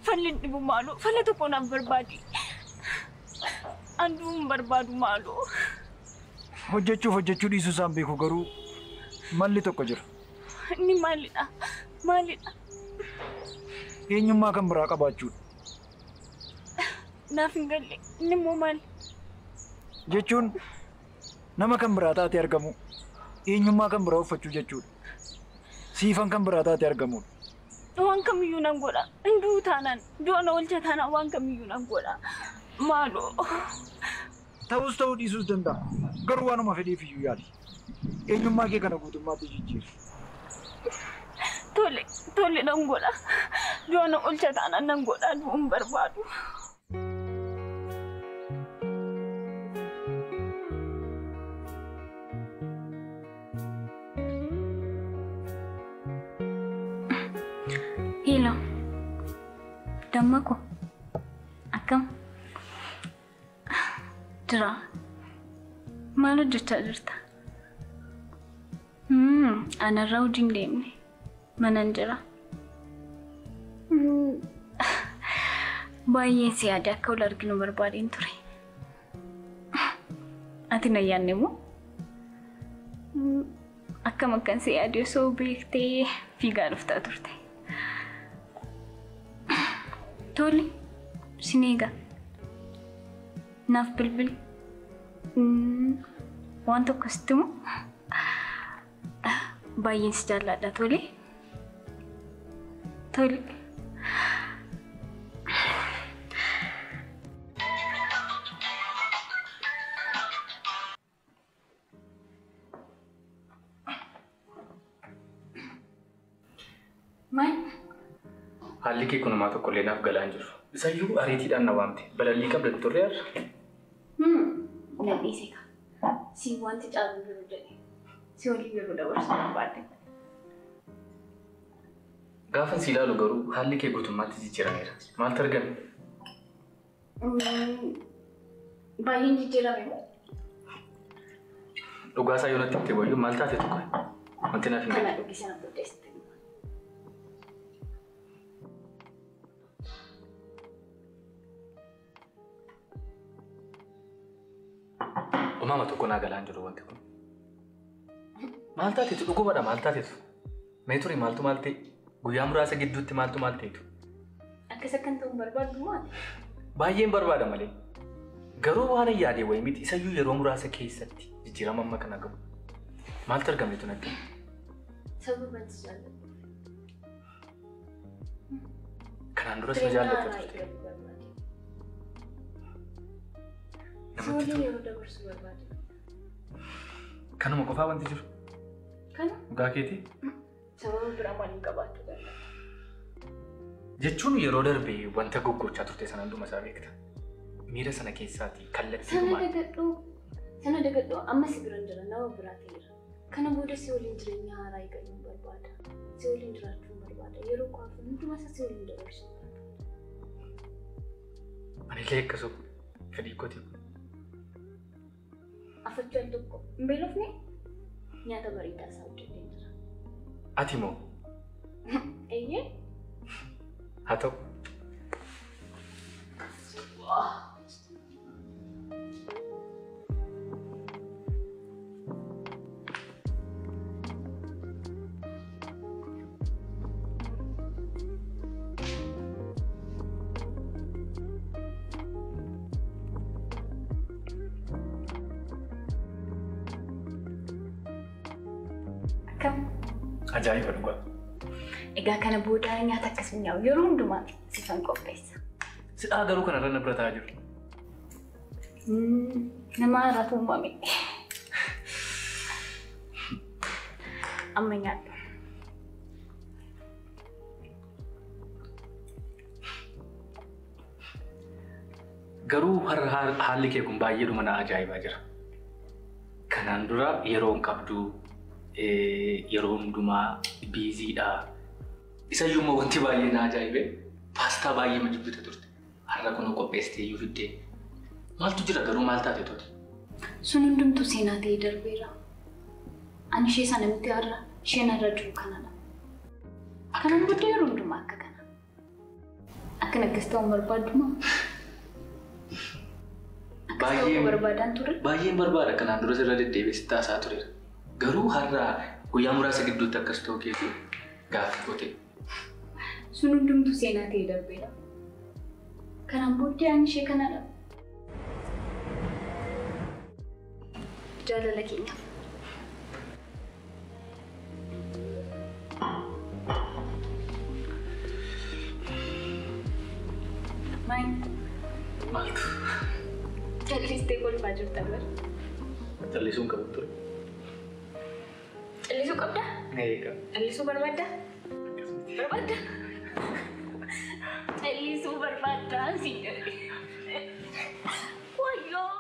Falli hin dhibu maaloo falla tokko naaf barbaadi. Ani du'uu hin barbaadu maaloo. Hojjechuuf hojjechuu dhiisuu isaan beeku garuu malli tokko jira. Inni maalidha? Maalidha? Eenyummaa kan biraa qabaachuudha. Naaf hin galle. Inni immoo maali? Jechuun nama kan biraa taatee argamu eenyummaa kan biraa uffachuu jechuudha. Siifan kan biraa taatee argamudha. Waan kamiyyuu nan godha. Hin du'u taanaan, du'a na oolcha taanaan waan kamiyyuu nan godha. Maaloo. Ta'us ta'uu dhiisuus danda'a. Garuu waanuma fedheef iyyuu yaali. Eenyummaa kee kana guutummaatti jijjiiri. Tole, tole nan godha. Du'a na oolcha taanaan nan godha. Du'uu hin barbaadu. Hello. Damma koo. Akkam? Jira. Maal hojjechaa jirta? Anarraa hojii hin deemne. Manan jira. Baay'een si yaade akka wal arginu barbaadeen ture. Ati na yaadne moo? Akkam akkan si yaade osoo beektee fiigaa dhuftaa turte. Tole, sin eega. Naaf bilbili. Waan tokko sitti himu. Baay'een si jaalladha tole. Tole. Maal? Haalli kee kunumaa tokkollee naaf galaa hin jiru. Isayyuu ariitiidhaan na waamte. Balallii qabda turre har'a. Na dhiise kaa. Si wanti caalu jiru jedhe. Si waliin yeroo dabarsuu barbaadde. Gaafan si ilaalu garuu haalli kee guutummaatti jijjiirameera. Maaltu argame? Baay'een jijjiirame moo? Dhugaasaa yoo natti himte wayyuu maal taate tokko? Wanti naaf hin galle. Kana dhugi sana booddee. Uumama tokko naa galaa hin jiru wanti kun. Maal taateetu dhugumadha maal taateetu? Mee ture maaltu maal ta'e? Guyyaa muraasa gidduutti maaltu maal ta'etu? Akkas akkan ta'u barbaaddu maali? Baay'een barbaada malee. Garuu waan hin yaade wayii miti isayyuu yeroo muraasa keessatti jijjiirama amma kana gahu. Maaltu argameetu natti? Sababa si jaalladhu. Kanaan duras na jaallatta turte. Si waliin yeroo dabarsuu barbaade. Kanuma qofaa wanti jiru? Kana? Dhugaa keetii? Sababa biraa maaliin qabaachuu danda'a? Jechuun yeroo darbe wanta goggochaa turte sana hunduma isaa beekta. Miira sana keessaatii kallattii dhumaan. Sana dagadhuu amma si bira hin jira nama biraa ta'eera. Kana booda si waliin jireenya haaraa eegaluun barbaada. Si waliin jiraachuun barbaada. Yeroo kaafu hunduma isaa si waliin dabarsuu barbaada. Anillee akkasuma fedhii kooti. Afachuu al tokko hin beelofne nyaata bareedaa isaa hojjetee jira. Ati moo? Eeyyee. Haa ta'u. Akkam? Ajaa'iba dhugaa. Egaa kana booda nyaata akkas mi'aawu yeroo hundumaa sifan qopheessa. Sidhaa garuu kanarra na bira taa'aa jiru. Nama haaraatu uumame. Amma nyaadhu. Garuu haalli kee kun baay'eedhuma na ajaa'ibaa jira. Kanaan dura yeroo hin qabdu, yeroo hundumaa biiziidha. Isayyuu immoo wanti baay'ee na ajaa'ibe paastaa baay'ee ma jibbite turte. Har'a kunoo qopheessitee iyyuu fiddee. Maaltu jira garuu maal taate tooti? Sun hundumtuu seenaa ta'ee darbeera. Ani ishee sana miti har'a isheen har'a jiru kanadha. Kanaan booddee yeroo hundumaa akka kana. Akkan akkas ta'uun barbaaddumaa? Baay'een barbaada kanaan dura sirra deddeebi'ee sitti haasaa tureera. Garuu har'a guyyaa muraasa gidduutti akkas ta'uu keetii gaaffii koo ta'e. Sun hundumtuu seenaa ta'ee darbeera. Kanaan booddee ani ishee kanadha. Jaalala keenyaaf. Maal? Maaltu? Callistee kolfaa jirta bara. Callisuu hin qabu ture. Callisuu qabdaa? Eegaa. Callisuu barbaaddaa? Barbaaddaa? Callisuu barbaaddaa siin jedhe. Wayyoo!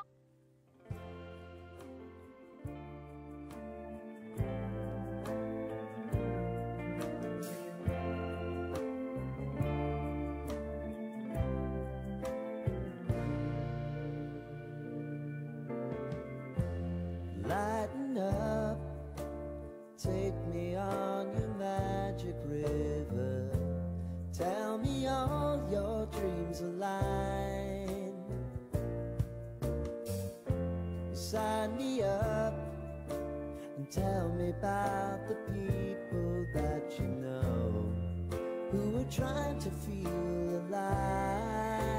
Lighten up, take me on your magic river. Tell me all your dreams align. Sign me up and tell me about the people that you know who are trying to feel alive.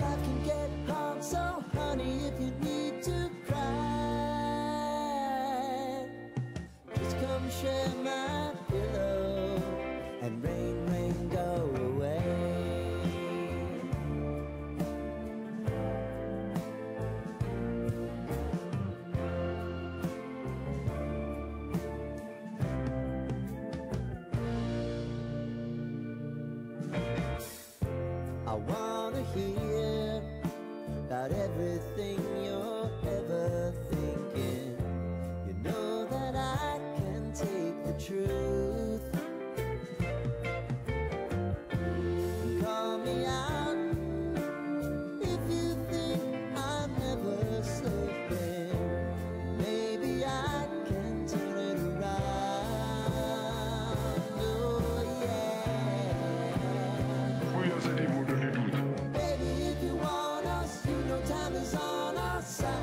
Life can get hard, so honey, if you need to cry, just come share my pillow and rain, rain, go away. I wanna hear about everything you're ever thinking. You know that I can take the truth. Call me out if you think I'm never slipping. Maybe I can turn it around. Oh yeah. Baby, if you want us, you know time is on our side.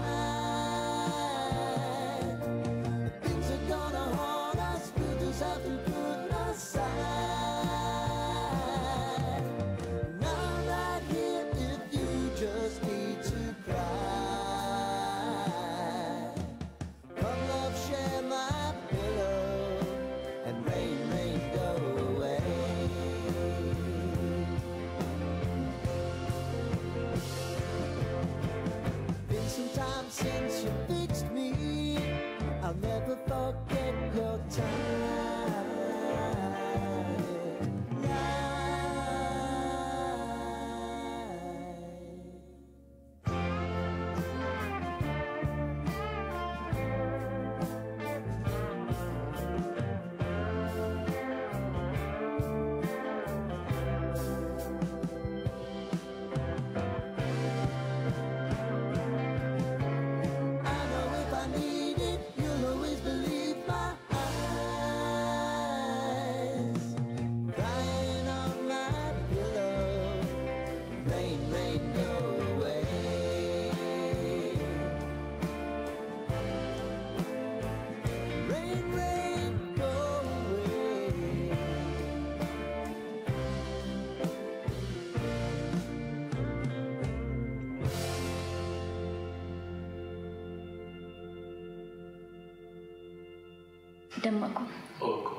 Dammaqoo. Ooko.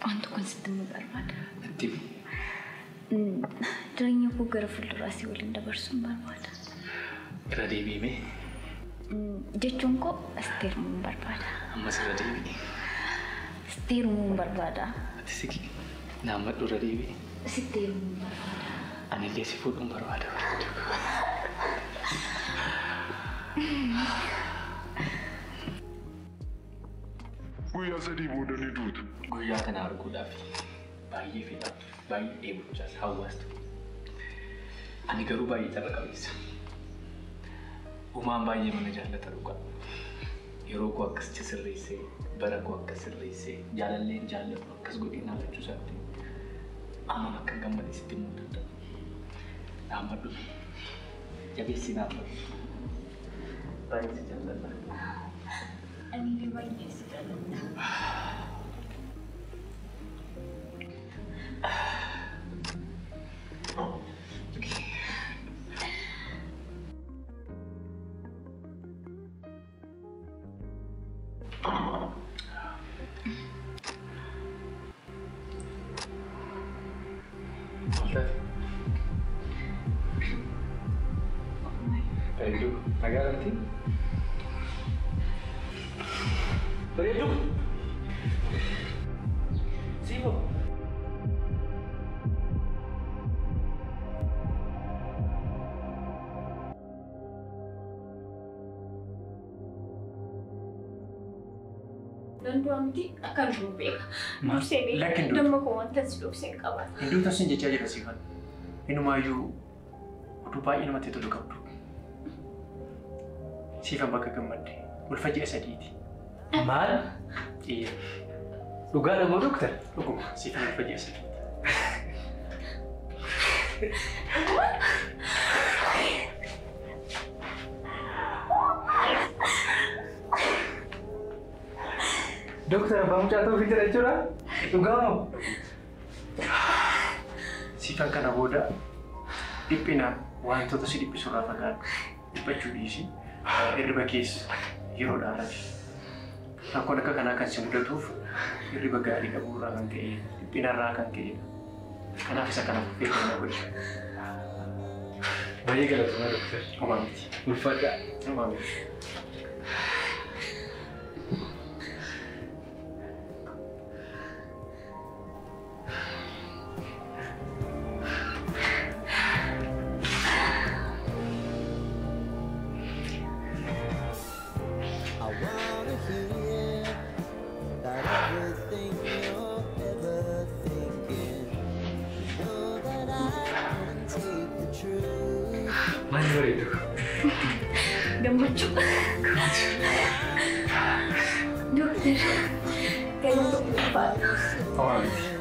Waan tokkoon sitti himuu barbaada. Natti himi. Jireenya koo gara fuulduraa si waliin dabarsuun barbaada. Irra deebi'ime. Jechuun koo sitti heerumuun barbaada. Ammas irra deebi'i. Sitti heerumuun barbaada. Ati siqi. Naammadhu irra deebi'i. Sitti heerumuun barbaada. Anillee si fuudhuun barbaada bareedu. Guyyaa sadii booda ni duutu. Guyyaa kana arguudhaaf baay'ee fedhaa ture, baay'ee dheebochaas hawwaas ture. Ani garuu baay'ee carra qabeessa. Uumaan baay'ee mana jaallata dhugaa. Yeroo koo akkas sirreessee, bara koo akkas sirreessee, jaalalleen jaalladhu akkas godhee naafachuu isaatti amma akka gammade sitti himuu danda'u. Naammadhu. Jabeessi naammadhu. Baay'ee si jaalladha. Anillee baay'ee si jaalladha. Bareedduu, nagaa galti? Bareedduu! Siifoo! Nan du'a miti akkan jiru beeka. Dursee beeka. Lakki hin duutu. Damma koo wanta si dhoksee hin qaban. Hin duutu sin jechaa jira Siifan. Inumaayyuu oduu baay'ee namatti tolu qabdu. Siifan bakka gammadde ulfa ji'a sadiiti. Maal? Iyya. Dhugaadha moo dooktar? Dhuguma Siifan ulfa ji'a sadiiti. Dooktar abbaa mucaa ta'uu fi jira jechuudha? Dhugaa moo? Siifan kana booda dhiphina wantoota si dhiphisu irraa fagaadhu. Dhiphachuu dhiisi. Hirriba keessa yeroodhaan rafi. Rakkoon akka kanaa kan si mudatuuf hirriba gaarii dhabuu irraa kan ka'e, dhiphina irraa kan ka'edha. Kanaaf isa kana beekamuu godhi. Baay'ee galatoomaa dooktar. Homaa miti. Ulfaadhaa. Homaa miti. I wanna hear about everything you're ever thinking. Know that I can take the truth. Maal bareedu? Gammachuu. Dooktar, galata ulfaadha. Homaa miti.